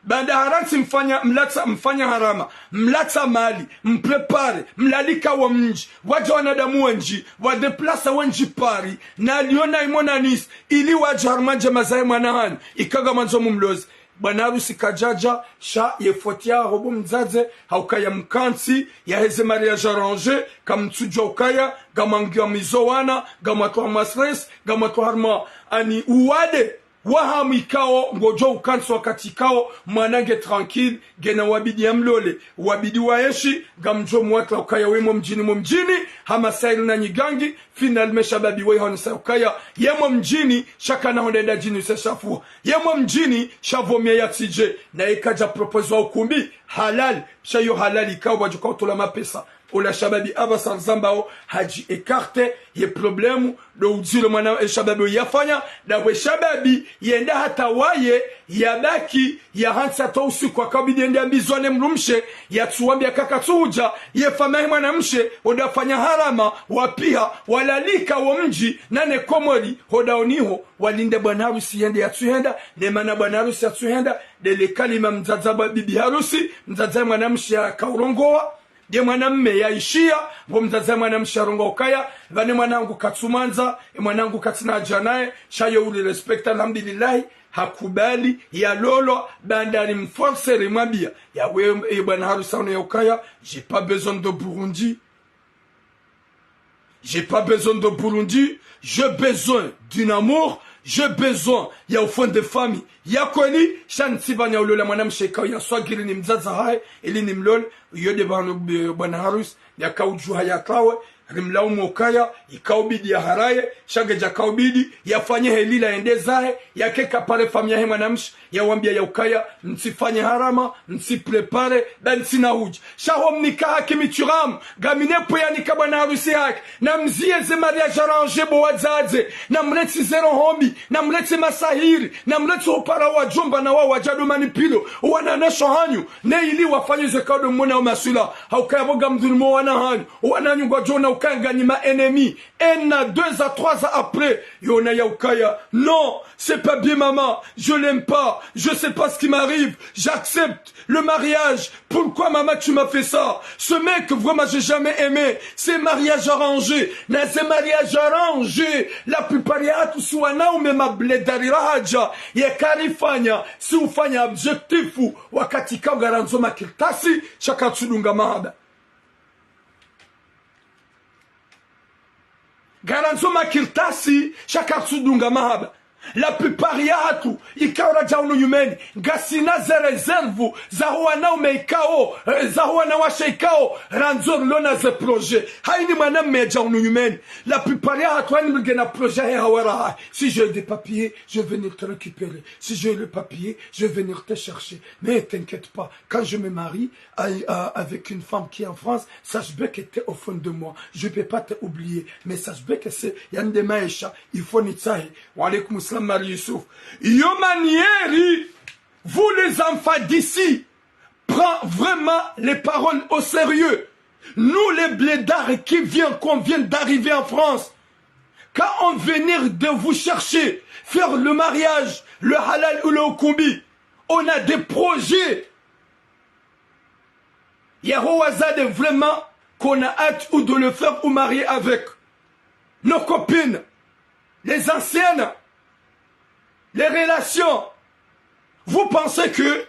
Baanda harantsi mfanya, mlatsa, mfanya harama, mlatsa mali, mprépare, mlalika wo mdji, wadja wanadamu wendji, wadéplacé wendji Paris, na Lyon na imo na Nice, ili wadje harumwa ndjema zahe mwana hanyu, ika ngamwandzo mumloze. Bwana harusi kadjadja, sha ye faute yaho bo mdzadze, hauka ya mkantsi, yaheze mariage arrangé, kamtsudjua ukaya, ngamwangiwa mwizo wana, ngamwatwa harumwa stress, ngamwatwa harumwa ani uwade, wahamu ikao, ngodjo ukantsi wakati ikao, mwana nge tranquille, ngena wabidi yamlole, wabidi waenshi, ngamdjo mwatla ukaya we mo mdjini, mo mdjini, hama sairi na nyigangi, finalement shababi we honesa ukaya, ye mo mdjini, sha kana honda enda djini useshafuha. Ye mo mdjini, sha vaut mieux yatsidje, na ika dja proposé wa ukumbi, halal, sha yo halal ikao, wadjuka utola mapesa. Ola shababi apvasa rizambao hadji écarté ye problème, ndo udziro mwana e shababi yafanya, ndapvo e shababi yenda hata waye, yabaki, yahantsi hata usiku akabidi yende yambizwa ne mdrumshe, yatsuwambiya kakatsuhudja, ye famiyi yahe mwanamshe, wo ndo wafanya harama, wapiha, walalika wo mdji, na ne Komori, ho ndaoni ho, walinde bwana harusi yende yatsuhenda, ne mana bwana harusi yatsuhenda, ndele kalima mdzadze wa bibi harusi, mdzadze wahe mwanamshe yakaurongowa, nde mwanamme yaishiya, pvo mdzadze wahe mwanamshe yarongowa ukaya, pvane mwana hangu katsumwandza, e mwana hangu katsina hadja naye, sha yo uri respecté, alhamdulillahi, hakubali, yalolwa, baanda rimforcé rimwambiya, ya we, e bwana harusi hauno ya ukaya, j'ai pas besoin de Burundi. J'ai pas besoin de Burundi, j'ai besoin d'un amour, J'ai besoin ya ufundi famiyi ya kweli, sha ntsipvanya ulola mwanamshe ikao ya swagiri ni mdzadze hahe, ili nimlole, iyo nde pvanu, eh, bwana harusi, yaka udjuha ya tawe, rimlaumu ukaya, ikao bidi ya haraye, sha nge djaka ubidi, yafanye heli la yende zahe, yake kapare famiyi yahe mwanamshe, yawambia ya ukaya, ntsifanye harama, ntsiprépare, ba ntsina hudja. Sha ho mnika hakimi turamu, ngamina pvo ya nika bwana harusi haki, namziye ze mariage arrangé bo wadzadze, namrentsi ze roho mbi, namrentsi masahiri, namrentsi upara wadjomba na wao wadja ndo manipilo, wana nasho hanyu, ne ili wafanye ze kado mona o maswila, ha ukaya pvo ngamdhulumu wana hanyu, wana hanyu ngwadjo ona ukaya nganyi ma ennemis, un à deux à trois ans après, yona ya ukaya, non, c'est pas bien maman, je l'aime pas, je sais pas ce qui m'arrive, j'accepte le mariage. Pourquoi maman tu m'as fait ça? Ce mec vraiment j'ai jamais aimé. C'est mariage arrangé. Na c'est mariage arrangé. La plupart ya hatru si wanaume mabledari rahadja. Ye karifanya, si ufanya objectif. Wakati ikao ngarandzo makartasi, sha katsudunga mahaba. Ngarandzo makartasi, sha katsudunga mahaba. La plupart ya hatru, ikao radja unu nyumeni, ngasina ze réserve, za ho wanaume ikao, eh, za ho wanawashe ikao, randzo rilo na ze projet. Haini mwanamme yadja unu nyumeni. La plupart ya hatru, haini mgena projet he hawara hahe. Si j'ai des papiers, je vais venir te récupérer. Si j'ai le papier, je vais venir te chercher. Mais t'inquiète pas, quand je me marie, aïe, euh, avec une femme qui est en France, sache bien que t'es au fond de moi. Je peux pas t'oublier. Mais sache bien que c'est, il y a des maisha, il faut nitsahe. Wa alaykum salam, Mari Yusuf. Iyo manière, vous les enfants d'ici, prend vraiment les paroles au sérieux. Nous, les blédards qui vient, qu'on vient d'arriver en France, quand on venir de vous chercher, faire le mariage, le halal ou le ukumbi, on a des projets. Ya ho wazade vraiment qu'on a hâte ou de le faire ou marier avec. Nos copines, les anciennes, les relations. Vous pensez que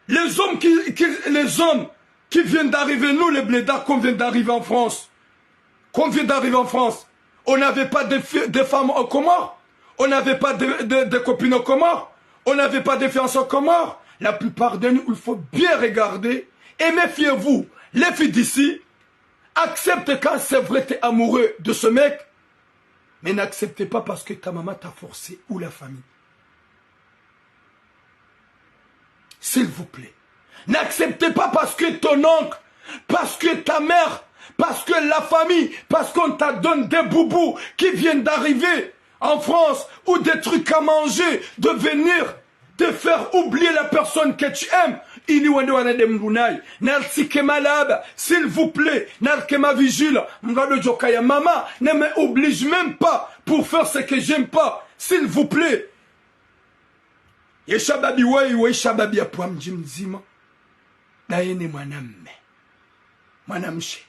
les hommes qui, qui, les hommes qui viennent d'arriver, nous les blédards, qu'on vient d'arriver en France, qu'on vient d'arriver en France, on n'avait pas de, fi- de femmes aux Comores, on n'avait pas de, de, de copines aux Comores, on n'avait pas de fiancés aux Comores. La plupart de nous, il faut bien regarder et méfiez-vous. Les filles d'ici, accepte quand c'est vrai t'es amoureux de ce mec, mais n'accepte pas parce que ta maman t'a forcé ou la famille. S'il vous plaît. N'acceptez pas parce que ton oncle, parce que ta mère, parce que la famille, parce qu'on t'a donné des boubous qui viennent d'arriver en France ou des trucs à manger, de venir te faire oublier la personne que tu aimes. Ili wende wanade mdru nayi. Nartsike malaba, s'il vous plaît. Narke mavigila. Mdru ndo djoka ya maman, ne me oblige même pas pour faire ce que j'aime pas. S'il vous plaît. Ye shababi weyi, weyi shababi ya pvwa mdji mdzima. Ndaye ne mwanamme. Mwanamshe.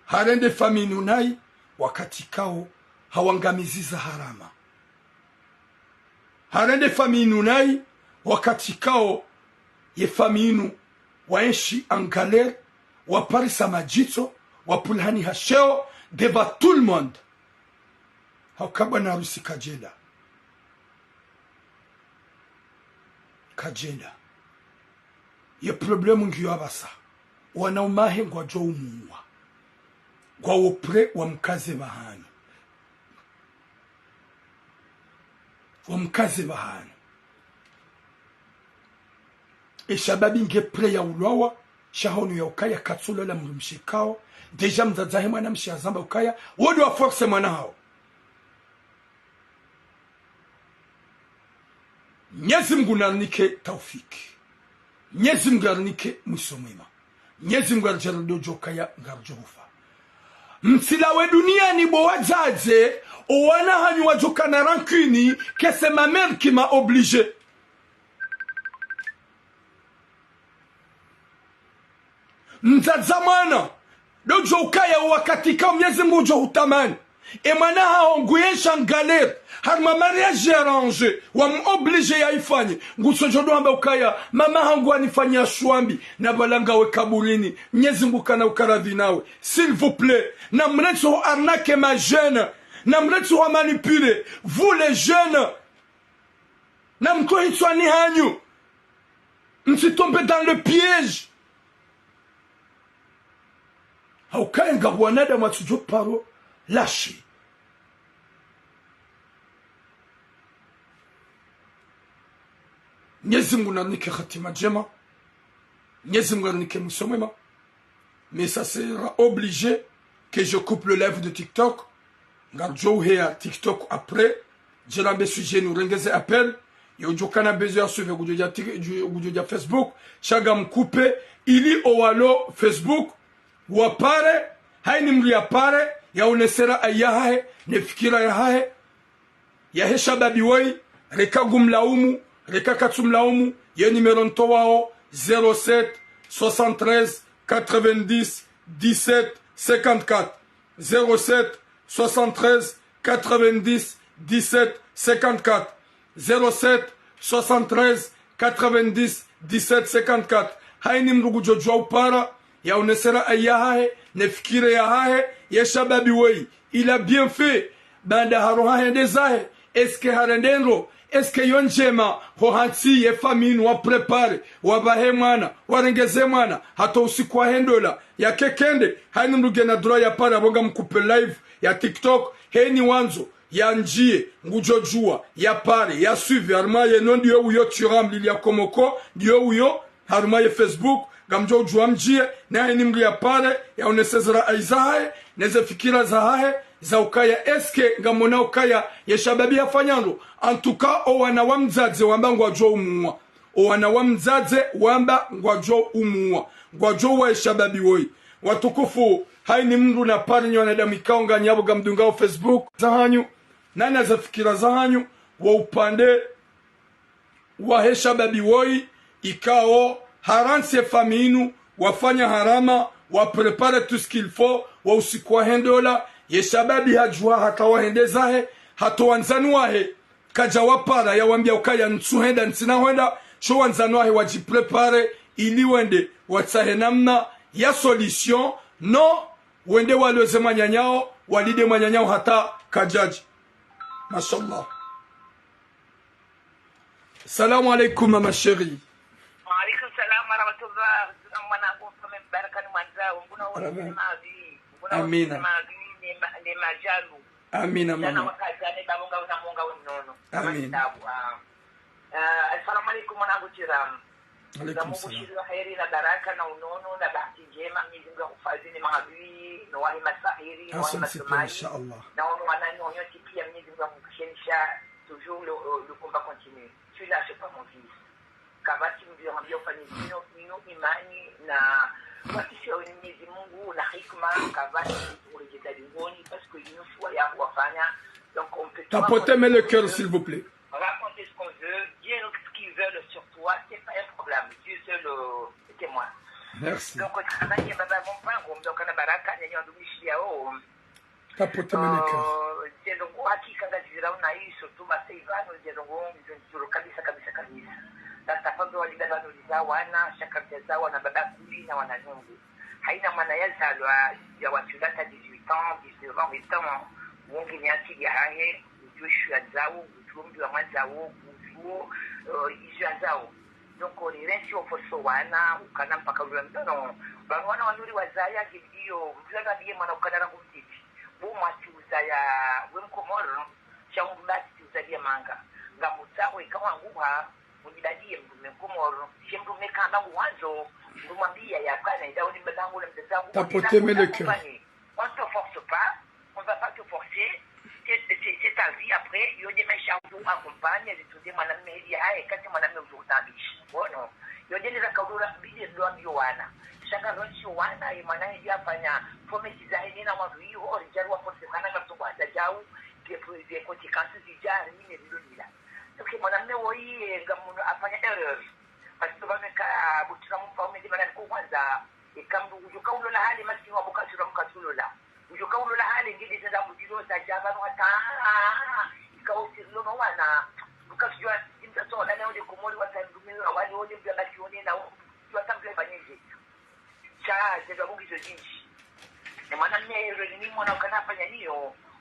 Harende famiyi inu nayi, wakati ikao, hawangamiziza harama. Harende famiyi inu nayi, wakati ikao, ye famiyi inu, waenshi en galère, waparisa madjitso, wapvulihani ha sheo, devant tout le monde. Hauka bwana harusi kadjenda. Kadjenda. Ye problème ngiyo apvasa. Wanaume wahe ngwadjo umuwa. Ngwawo prêt wamkaze pvahanu. Wamkaze pvahanu. Ye shababi nge prêt ya ulwawa, sha hunu ya ukaya katsulola mdrumshe ikao, déjà mdzadze wahe mwanamshe hazamba ukaya, wo ndo wa forcer mwana hawo. Mnyezi Mngu narinike taufiki. Mnyezi Mngu narinike mwiso mwema. Mnyezi Mngu naridjaanlie ndo djo ukaya ngaridjo hufa. Mtsilawe duniani bo wadzadze, o wana hanyu wadjo kana rancune, que c'est ma mère qui m'a obligé. Mdzadze mwana, ndo djo ukaya wakati ikao Mnyezi Mngu ngudjo hutamani. Ye mwana haho nguyenshi en galère, harumwa mariage arrangé, wamu obligé ya ifanye, ngutsodjo ndo hamba ukaya, mama hangu hanifanya shwambi, na pvala ngawe kaburini, Mnyezi Mngu kana ukaradhi nawe. S'il vous plaît, namrentsi ho arnaquer ma jeunes, Namretse wa manipuler, vous les jeunes. Namtowe hitswani hanyu. Msitombé dans le piège. Hauka ngapvo wanadamu watsudjo paro lâcher. Mwenyezi Mungu narinike hatima ndjema. Mwenyezi Mungu narinike mwiso mwema. Mais ça sera obligé que je coupe le live de TikTok. Ngaridjo uheya TikTok après. Djela mbe sujet ni urengeze appel. Yo djo kana besoin ya suivre ngudjo dja Tik-, djo-, ngudjo dja Facebook. Sha ngam couper. Ili owalo Facebook wapare. Hayini mdru yapare. Yaonese rai yahahe. Ne fikira yahahe. Yahe shababi woyi, reka ngumlaumu, reka katsumlaumu, ye numéro ntowao, zéro sept, soixante-treize, quatre-vingt-dix, dix-sept, cinquante-quatre. Zéro sept, soixante-treize, quatre-vingt-dix, dix-sept, cinquante-quatre. Zéro sept, soixante-treize, quatre-vingt-dix, dix-sept, cinquante-quatre. Hayini mdru ngudjo djuwa upara, yaonese rai yahahe, ne fikira yahahe, ye shababi woyi. Il a bien fait. Baanda haroha hende zahe. Est-ce que harende ndro? Est-ce que yo ndjema? Ho hantsi ye famille inu wa préparer, wapvahe mwana, warengeze mwana, hata usiku wahe ndola, yake kende, hayini mdru ngena droit yapare, apvo ngam couper live ya TikTok, heni wandzo, yandjiye, ngudjo djuwa, yapare, ya suivre, harumwa ye no ndiyo uyo Thuram Lili ya Komoko, ndiyo uyo, harumwa ye Facebook, ngamdjo udjuwa mdjiye, na hayini mdru yapare, yaonese ze rai zahahe, ne ze fikira zahahe, za ukaya est-ce que ngamona ukaya ye shababi hafanya ndro. En tout cas, owana wa mdzadze wamba ngwadjo umuwa. Owana wa mdzadze wamba ngwadjo umuwa. Ngwadjo uwa ye shababi woyi. Watukufu, hayini mdru napare nyi wanadamu ikao nganyi apvo ngamdungao Facebook zahanyu, nana ze fikira zahanyu, wo upande wahe shababi woyi, ikao, harantsi ye famille inu, wafanya harama, wa préparer tout ce qu'il faut, wa usiku wahe ndola, ye shababi hadjuha hata wahende zahe, hata wandzani wahe, kadja wapara, yawambia ukaya ntsuhenda, ntsina hwenda, sho wandzani wahe wadji préparer, ili wende, watsahe namna, ya solution, no, wende waloze mwananyao, walinde mwananyao hata kadjadji. Mashallah. Salamu alaikum, ma chérie. Wa alaikum salam wa rahmatullah. Mwanangu, mfaume mbaraka ni mwandzao. Nguna wote mavi. Nguna wote mavi, ne ma-, ne majalu. Amina, mama. Jana wakazane, babo nga una munga unono. Amina. Kama kitabu, ah. Ah, assalamu alaikum, mwanangu Thuram. Alaikum salam. Ngamubushiriyo heri na baraka na unono na bahati ndjema, Mwenyezi Mungu yakuhifadhwi ne maadui, no wahe masahiri, no wahe masumali. Inshallah. Na ono wananyo nyontsi pia, Mwenyezi Mungu yakuhifadhwisha, toujours le, le combat continue. Tu lâches pas mon fils. Kapvatsi mdru yahwambia ufanye zinu, inu imani na wakisha Mwenyezi Mungu na hikma, kapvatsi mdru yahwambia dingoni, parce que inu shuwa ya wafanya. Donc, on peut... Tapotez-moi le cœur, s'il vous plaît. On va raconter ce qu'on veut, dire ce qu'ils veulent sur toi, c'est pas un problème. Dieu seul, euh, est témoin. Merci. Donc, travailler, baba, mon pain, comme donc, on a baraka, on a un domicile, oh. Tapotez-moi le cœur. Euh, nde ndrongo hakika ngazira unayi, surtout masai vanu, nde ndrongo nzuri kabisa, kabisa, kabisa. Sasa pvandzo walida vanu liza wana, shaka mteza wana baba kuli na wana nyungu. Hayina mwana yazalwa, ya watula ta dix-huit ans, dix-neuf ans, vingt ans, wonge ni akili yahahe, udjuwe shu yandzao, udjuwe mdru wa mwandzao, udjuwe, euh, izo yandzao. Donc, on est resté au forceau wana, ukana mpaka ule mtono. Vanu wana wanu ri wazaya, ngidiyo, mdru yanabiye mwana ukana rangu mtiti. Bo mwatsi uzaya, we Mkomoro, sha umbatsi uzaliya manga. Ngamutsaho eka wanguha, unibaliye mdrume Mkomoro, she mdrume kamba nguhwandzo, mdrume mwambiya ya kana, ida uni mbabangu na mdzadze wangu, tapotez-moi le cœur. On te force pas, on va pas te forcer. C'est, c'est, c'est ta vie après. Yo nde maesha yangu, accompagne, zitunde mwanamme heli yahahe, kasi mwanamme udjo kutaabisha. Bon, yo nde nira kaulula, bidi ndo ambiyo wana. Shaka ronshi wana, ye mwana heli yafanya, promesse zahe nina wandru iho, ori djaru wa force kana ngamtoko hata djau, des, des conséquences zidja, rimine lilo lila. Donc, mwanamme woyi, eh, ngamuno afanya erreur. Parce que vanu eka, butura mfaume nde mana niko kwanza, eka mdru udjo kaulola hale, masikini wa bukatura mkatulola. Udjo kaulola hale, ngidi zenda mdjilo, za djaba no hata, ika usirilo no wana. Bukatura, imta so, nane onde Komori, wata mdrume, wali onde, mbya basi onde, na udjo, wata mbya fanyeje. Sha, zendwa bugi zo zinji. Ne mwanamme, ero ni mwana ukana afanya niyo,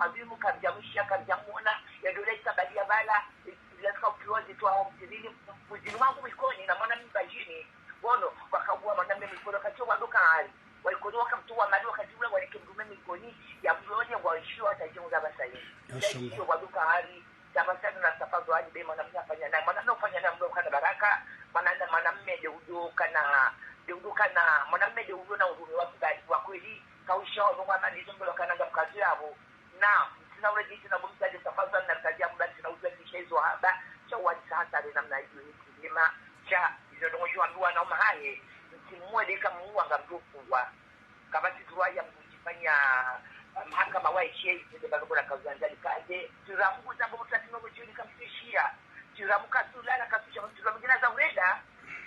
Adui mu kamdja mwishiya, kamdja mwona, ya dola isabadi ya bala, ya tsika upiwa zitwa ho mtirini, muzini wangu Mwikoni na mwana mme Mbadjini. Wono, wakabuwa mwana mme Mwikoni, wakati wadoka hari. Waikoni wakamtuwa mali, wakati ula walike mrume Mwikoni, ya mlonye, waishiwa, hata jengo za basali. Mashallah. Wadoka hari, za basali na safa zo hari, be mwana mme afanya na, mwana mme afanya na mlo kana baraka, mwana na, mwana mme de udo kana, de udo kana, mwana mme de udo na urume wa kibali, wa kweli, kausha wa zongwa mali, zombo kana za mkazi yabo. Na, ntsina ule jiti na bo msadje tafadhali na kazi ya mba ntsina ule kisha izo haba, sha wali sa hatari namna iyo hiki ndima, sha izo ndrongo jo ambiwa na uma hahe, ntsi mwele ka muwa nga mdo fungwa. Kaba tsi tuwa ya mdjifanya, ah, mahakama wa ishe, itsende bano kola kazi anjali kaze. Turamu kuzambo mutati no mujuni kamsishiya. Turamu kasulala, kasusha, turamu jina za ureda.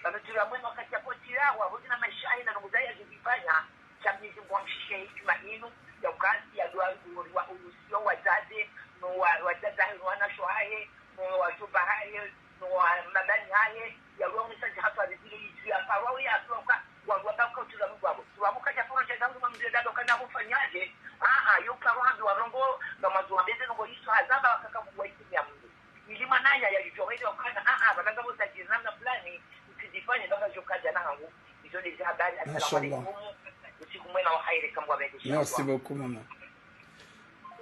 Bano turamu ema wakati ya kotira, wa hudina maisha hina ndrongo za ya jibifanya. Sha Mwenyezi Mungu amshishe hikima inu, ya ukasi, ya dua, wa urusiyo, wazaze, no wa, wazaze hahe, no wanasho hahe, no wajomba hahe, no wa mabani hahe, ya dua unisa jahatwa rizile izu ya fawa, ya dua uka, wa dua uka, uka utula Mungu wabo. Tulamuka ja foro ja zangu mamdre dado kana kufanyaje, ah, ah, yo karo hambi warongo, na mazu wabeze nongo isu hazamba wakaka Mungu wa ikumi ya Mungu. Ili mananya ya lijo hende wakana, ah, ah, wakaka bosa jirani na fulani, msijifanye baba joka jana hangu. Izo ndezi habari. Mashallah. Assalamu alaikum. Usiku mwema wa khairi, kamwa bende. Merci beaucoup, maman.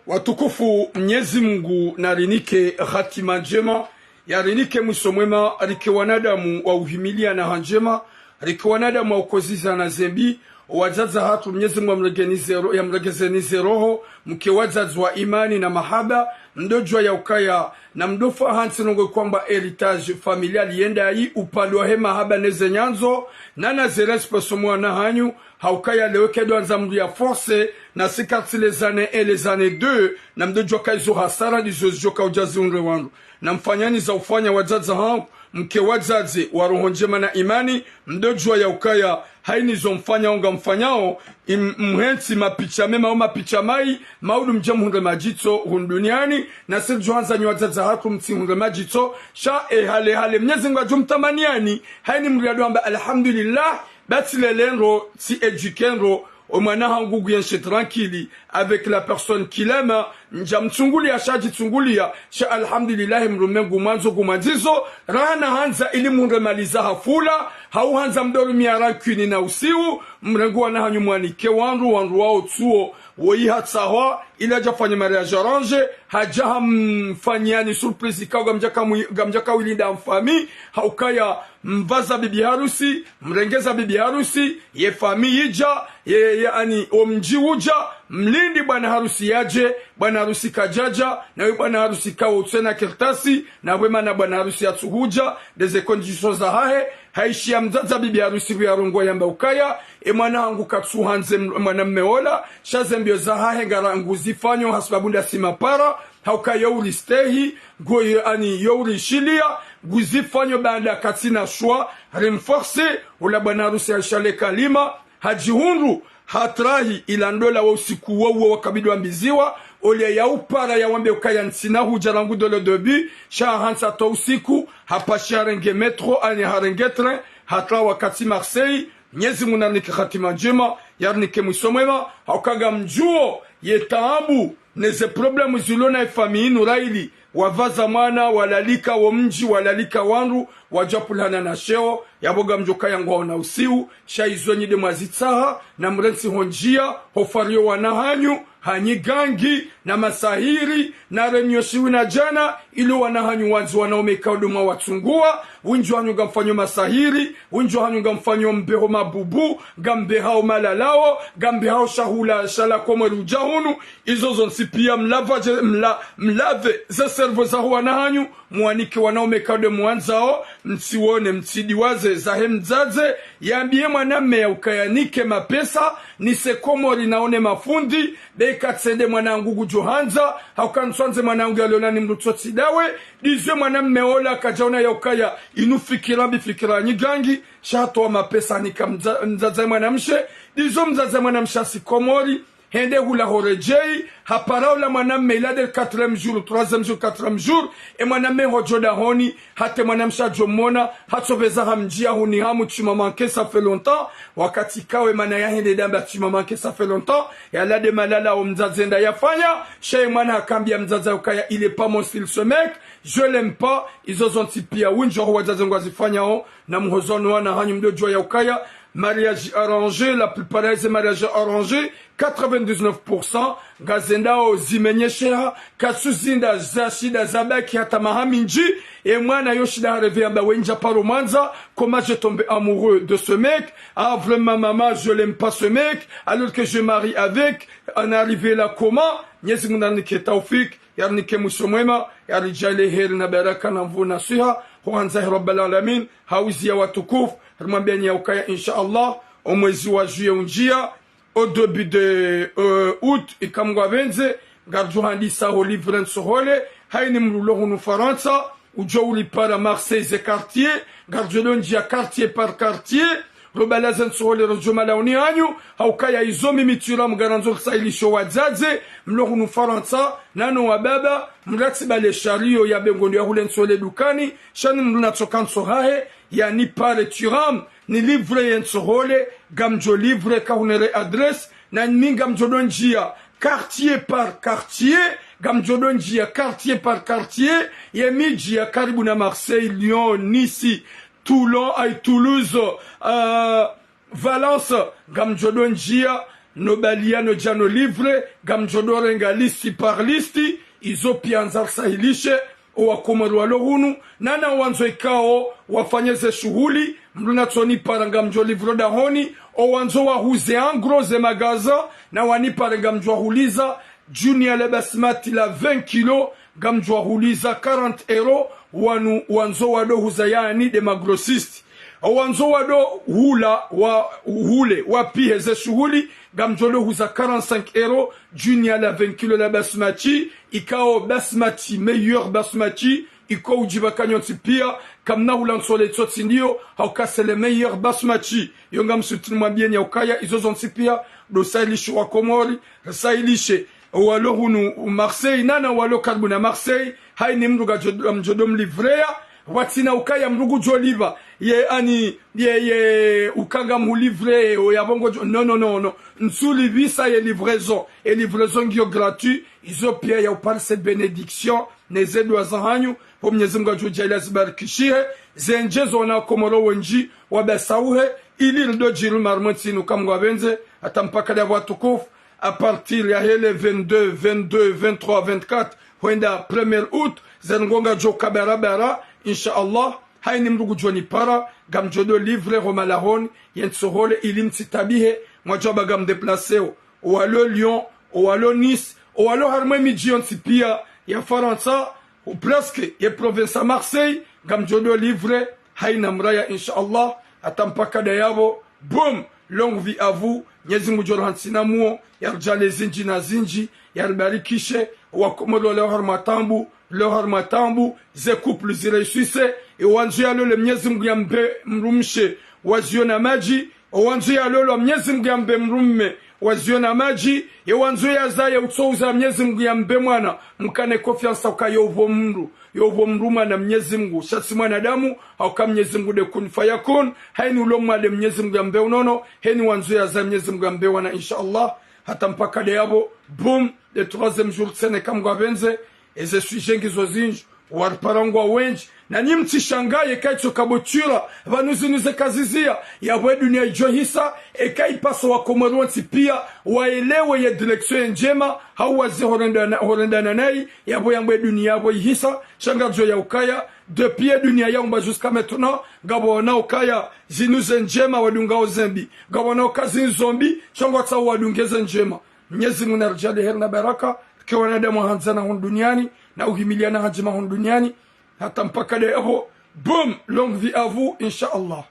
Watukufu, Mwenyezi Mungu narinike hatima njema, yarinike mwiso mwema, rike wanadamu wa uhimiliana ha njema, rike wanadamu wa ukozizana zembi. Wadzadze hatru Mwenyezi Mungu amregenize ro-, yamregezenize roho, mke wadzadze wa imani na mahaba, mdojua ya ukaya, na mdofa hantsi nongo kwamba héritage familial yenda yi upande wa he mahaba neze nyandzo, na na ze respect so mwana hanyu, ha ukaya leo kedo andza mdru ya force, na sikatsi les années un, les années deux, na mdojua ka izo hasara ndizo zijo ka ujazi unre wandru. Na mfanyani za ufanya wadzadze hangu, mke wadzadze wa roho njema na imani, mdojua ya ukaya, haini zo mfanyao nga mfanyao, im-, mhentsi mapicha mema o mapicha mai, maudu mje mhundre majitso hunu duniani, na siri juhandza nyi wadzadze hatru mtsi hundre majitso, sha e hale hale Mwenyezi Mungu ajo mtamaniani, haini mdru ya dua amba alhamdulillah, batsi lele ndro, tsi éduqué ndro, o mwana hangu nguyenshi tranquille avec la personne qu'il aime, nja mtsungulia sha jitsungulia, sha alhamdulillahi mrume ngu mwandzo ngu mwandzizo, raha na handza ili mundre maliza hafula, hau handza mdorumia rancune na usiu, mrengu wana hanyu mwanike wandru, wandru wao tsuo, woyi hatsahwa, ili aja fanya mariage arrangé, haja hamfanyiani surprise ikao ngamjaka mwi-, ngamjaka wilinda mfami, ha ukaya mvaza bibi harusi, mrengeza bibi harusi, ye fami ija, ye, ye ani, o mji uja, mlindi bwana harusi yaje, bwana harusi kajaja, na we bwana harusi kawo tsena kartasi, na we mana bwana harusi yatsuhuja, ndeze conditions za hahe, haishiya mdzadze bibi harusi kuyarongoa yamba ukaya, e mwana hangu katsuhandze m-, mwana mme ola, sha ze mbio za hahe ngara nguzifanyo hasibabu nda si mapara, ha ukaya yo uristehi, ngo yo ani yo urishiliya, nguzifanyo baanda katsina shwa, renforcé, ula bwana harusi haisha le kalima, hajihundru, hatrahi ila ndola wa usiku wo uwo wakabidi wambiziwa, olia ya upara ya wambe ukaya ntsina huja rangu dès le début, sha hantsa to usiku, hapasha harenge métro, ani harenge train, hatra wakati Marseille, Mwenyezi Mungu narinike hatima njema, yarinike mwiso mwema, ha uka ngamjuo, ye taabu, neze problème zilo na ifami inu raili, wavaza mwana, walalika wo mji, walalika wandru, waja pulana na sheo, yabo ngamjo kaya ngwaona usiu, sha izo nyi de mwazitsaha, na mrentsi ho njia, ho fariyo wana hanyu, hanyi gangi, na masahiri, na renyo shiwi na jana, ili wana hanyu wandzi wanaume ikao de mwawatsungua, windji hanyu ngamfanyo masahiri, windji hanyu ngamfanyo mbeho mabubu, ngambehao malalao, ngambehao shahula, shala komwe ruja hunu, izo zontsi pia mlava je, mla-, mlave ze cerveau za ho wana hanyu, mwanike wanaume ikao de mwandzao, mtsiwone, mtsidiwaze, zahe mdzadze, yambiye mwana mme ya ukaya nike mapesa, nise Komori naone mafundi, be katsende mwana hangu kujo handza, ha uka ntswandze mwana hangu yalona ni mdru tsotsi dawe, dizwe mwana mme ola kajaona ya ukaya, inu fikira mbi fikira nyi gangi, sha hatoa mapesa nika mdza-, mdzadze mwana mshe, dizo mdzadze mwana mshe asi Komori, Hende hula horedjei, hapara ula mwanamme, il a de quatrième jour, troisième jour, quatrième jour, e mwanamme hodjo dahoni, hata e mwanamshe adjo mona, hatsopveza hamdjia huni hamu, tu m'as manqué, ça fait longtemps, wakati kawe mana ya hende damba tu m'as manqué, ça fait longtemps, yala de malala o mdzadze nda yafanya, sha ye mwana hakambia mdzadze ukaya, il est pas mon style ce mec, je l'aime pas, izo zontsi pia, windji wa wadzadze ngwazifanyao, na muhozo wanu wana hanyu mdo djuwa ya ukaya, mariage arrangé, la plupart ya ze mariage arrangé, quatre-vingt-dix-neuf pour cent, ngazendao zimenyesheha, katsu zinda za shinda zabaki hata maha mindji, e mwana yo shinda hareve yamba wendja paro mwandza, comment j'ai tombé amoureux de ce mec, ah vraiment maman, je l'aime pas ce mec, alors que je marie avec, on arrivé là comment, Mnyezi Mungu narinike taufik, yarinike mwiso mwema, yaridjaanlie heri na baraka na nvuu na swiha, ho handza he Rabbal Alamin, hawuziya watukufu, rimwambiani ya ukaya, insha Allah, o mwezi wa juillet undjia, au début de, euh, août, ika Mngu yapvendze, ngaridjo handisa ho livre ntsohole, hayina mdru ulo hunu Farantsa, udjo ulipara Marseille ze quartier, ngaridjo do ndjia quartier par quartier, robala ze ntsohole rodjo malaoni hanyu, ha ukaya izo mimi tiramu ngarandzo risahilishe wadzadze, mlo hunu Farantsa, nano wababa, mratsi bale shariyo ya bengondo ya hule ntsohole dukani, sha ni mdru natsoka ntso hahe, yanipare tiramu, ni livre ye ntsohole, ngamdjo livre kahunere adresse, na mi ngamdjo do ndjia quartier par quartier, ngamdjo do ndjia quartier par quartier, ye midji ya karibu na Marseille, Lyon, Nice, Toulon, ay, Toulouse, euh, Valence, ngamdjo do ndjia, no baliya no dja no livre, ngamdjo do renga liste par liste, izo pia handza risahilishe, o wakomori walo hunu, nana wandzo ikao wafanye ze shuhuli, mdru natsonipara ngamdjo livre dahoni, o wandzo wahuze en gros ze magasin, na wanipare ngamdjo wahuliza, djuni ya le basmati la vingt kilos, ngamdjo wahuliza quarante euros, wanu wandzo wado huza yani de magrossiste. O wandzo wado hula, wa hule, wapihe ze shuhuli, ngamdjo do huza quarante-cinq euros, djuni ya la vingt kilos la basmati, ikao basmati, meilleur basmati, iko udjiba kanyontsi pia, kamna hula ntsohole itsotsi ndiyo, ha uka c'est le meilleur basmati. Yo ngamsutini mwambieni ya ukaya, izo zontsi pia, do sahilishe wakomori, risahilishe walo hunu Marseille, nana walo karibu na Marseille, hayina mdru ngamdjo, ngamdjo do mlivreya, watsina ukaya mdru ngudjo lipva, ye ani, ye, ye, uka ngamhulivre, o yapvo ngodjo, non, non, non, non, ntsulipvisa ye livraison, e livraison ngiyo gratuit, izo pia ya uparise bénédiction, ne ze dua za hanyu, ho Mnyezi Mungu adjo djaaliya zibarikishihe, zendje zo wana Komoro wendji, wabasauhe, ili rido djiri marumwe ntsinu ika Mngu yapvendze, hata mpaka ndapvo watukufu, à partir ya hele vingt-deux, vingt-deux, vingt-trois, vingt-quatre, hwenda premier août, ze ndrongoo ngadjo ka barabara, insha Allah, hayina mdru ngudjo nipara, ngamdjo do livre ho malahoni, ye ntsohole ili mtsitabihe, mwadjaba ngamdéplacéo, o walo Lyon, o walo Nice, o walo harumwe midji yontsi pia ya Farantsa, ou presque, ye province ya Marseille, ngamdjo do livre, hayina mraya, insha Allah, hata mpaka ndayapvo, boum, longue vie à vous, Mnyezi Mungu ngudjo rohantsina muo, yaridjaanlie zindji na zindji, yaribarikishe, wakomori walo harumwa taabu, lo harumwa taabu, ze couple ziréussisse, e wandzo yalole Mnyezi Mungu yambe mdrumshe, waziona madji, o wandzo yalolwa Mnyezi Mungu yambe mdrumme, waziona madji, ye wandzo yazaye utsouza Mnyezi Mungu yambe mwana, mkane confiance uka yo upvo mdru, yo upvo mdru mwana Mnyezi Mungu, sha tsi mwanadamu, ha uka Mnyezi Mungu nde kun fayakun, hayina ulo mwa nde Mnyezi Mungu yambe unono, hayina wandzo yazaye Mnyezi Mungu yambe wana, insha Allah, hata mpaka ndayapvo, boum, le troisième jour tsena ika Mngu yapvendze, eze sujet ngizo zindji, waripara ngwa wendji, nanyi mtsishangaye eka itsoka bo tira, pvanu zinu ze kaziziya, yapvo e duniya idjo hisa, eka ipasa wakomori wontsi pia, waelewe ye direction ye ndjema, hau wazi horendana, horendana nayi, yapvo yambwe duniya yapvo ihisa, sha ngadjo ya ukaya, depuis e duniya yaumbwa jusqu'à maintenant, ngapvo wana ukaya, zinu ze ndjema wadungao ze mbi, ngapvo wana uka zinu zo mbi, sha ngwatsao wadunge ze ndjema. Mnyezi Mungu naridjaanlie heri na baraka, rike wanadamu handzana hunu duniani, na uhimiliana ha ndjema hunu duniani, hata mpaka ndayapvo, boum, longue vie à vous, insha Allah.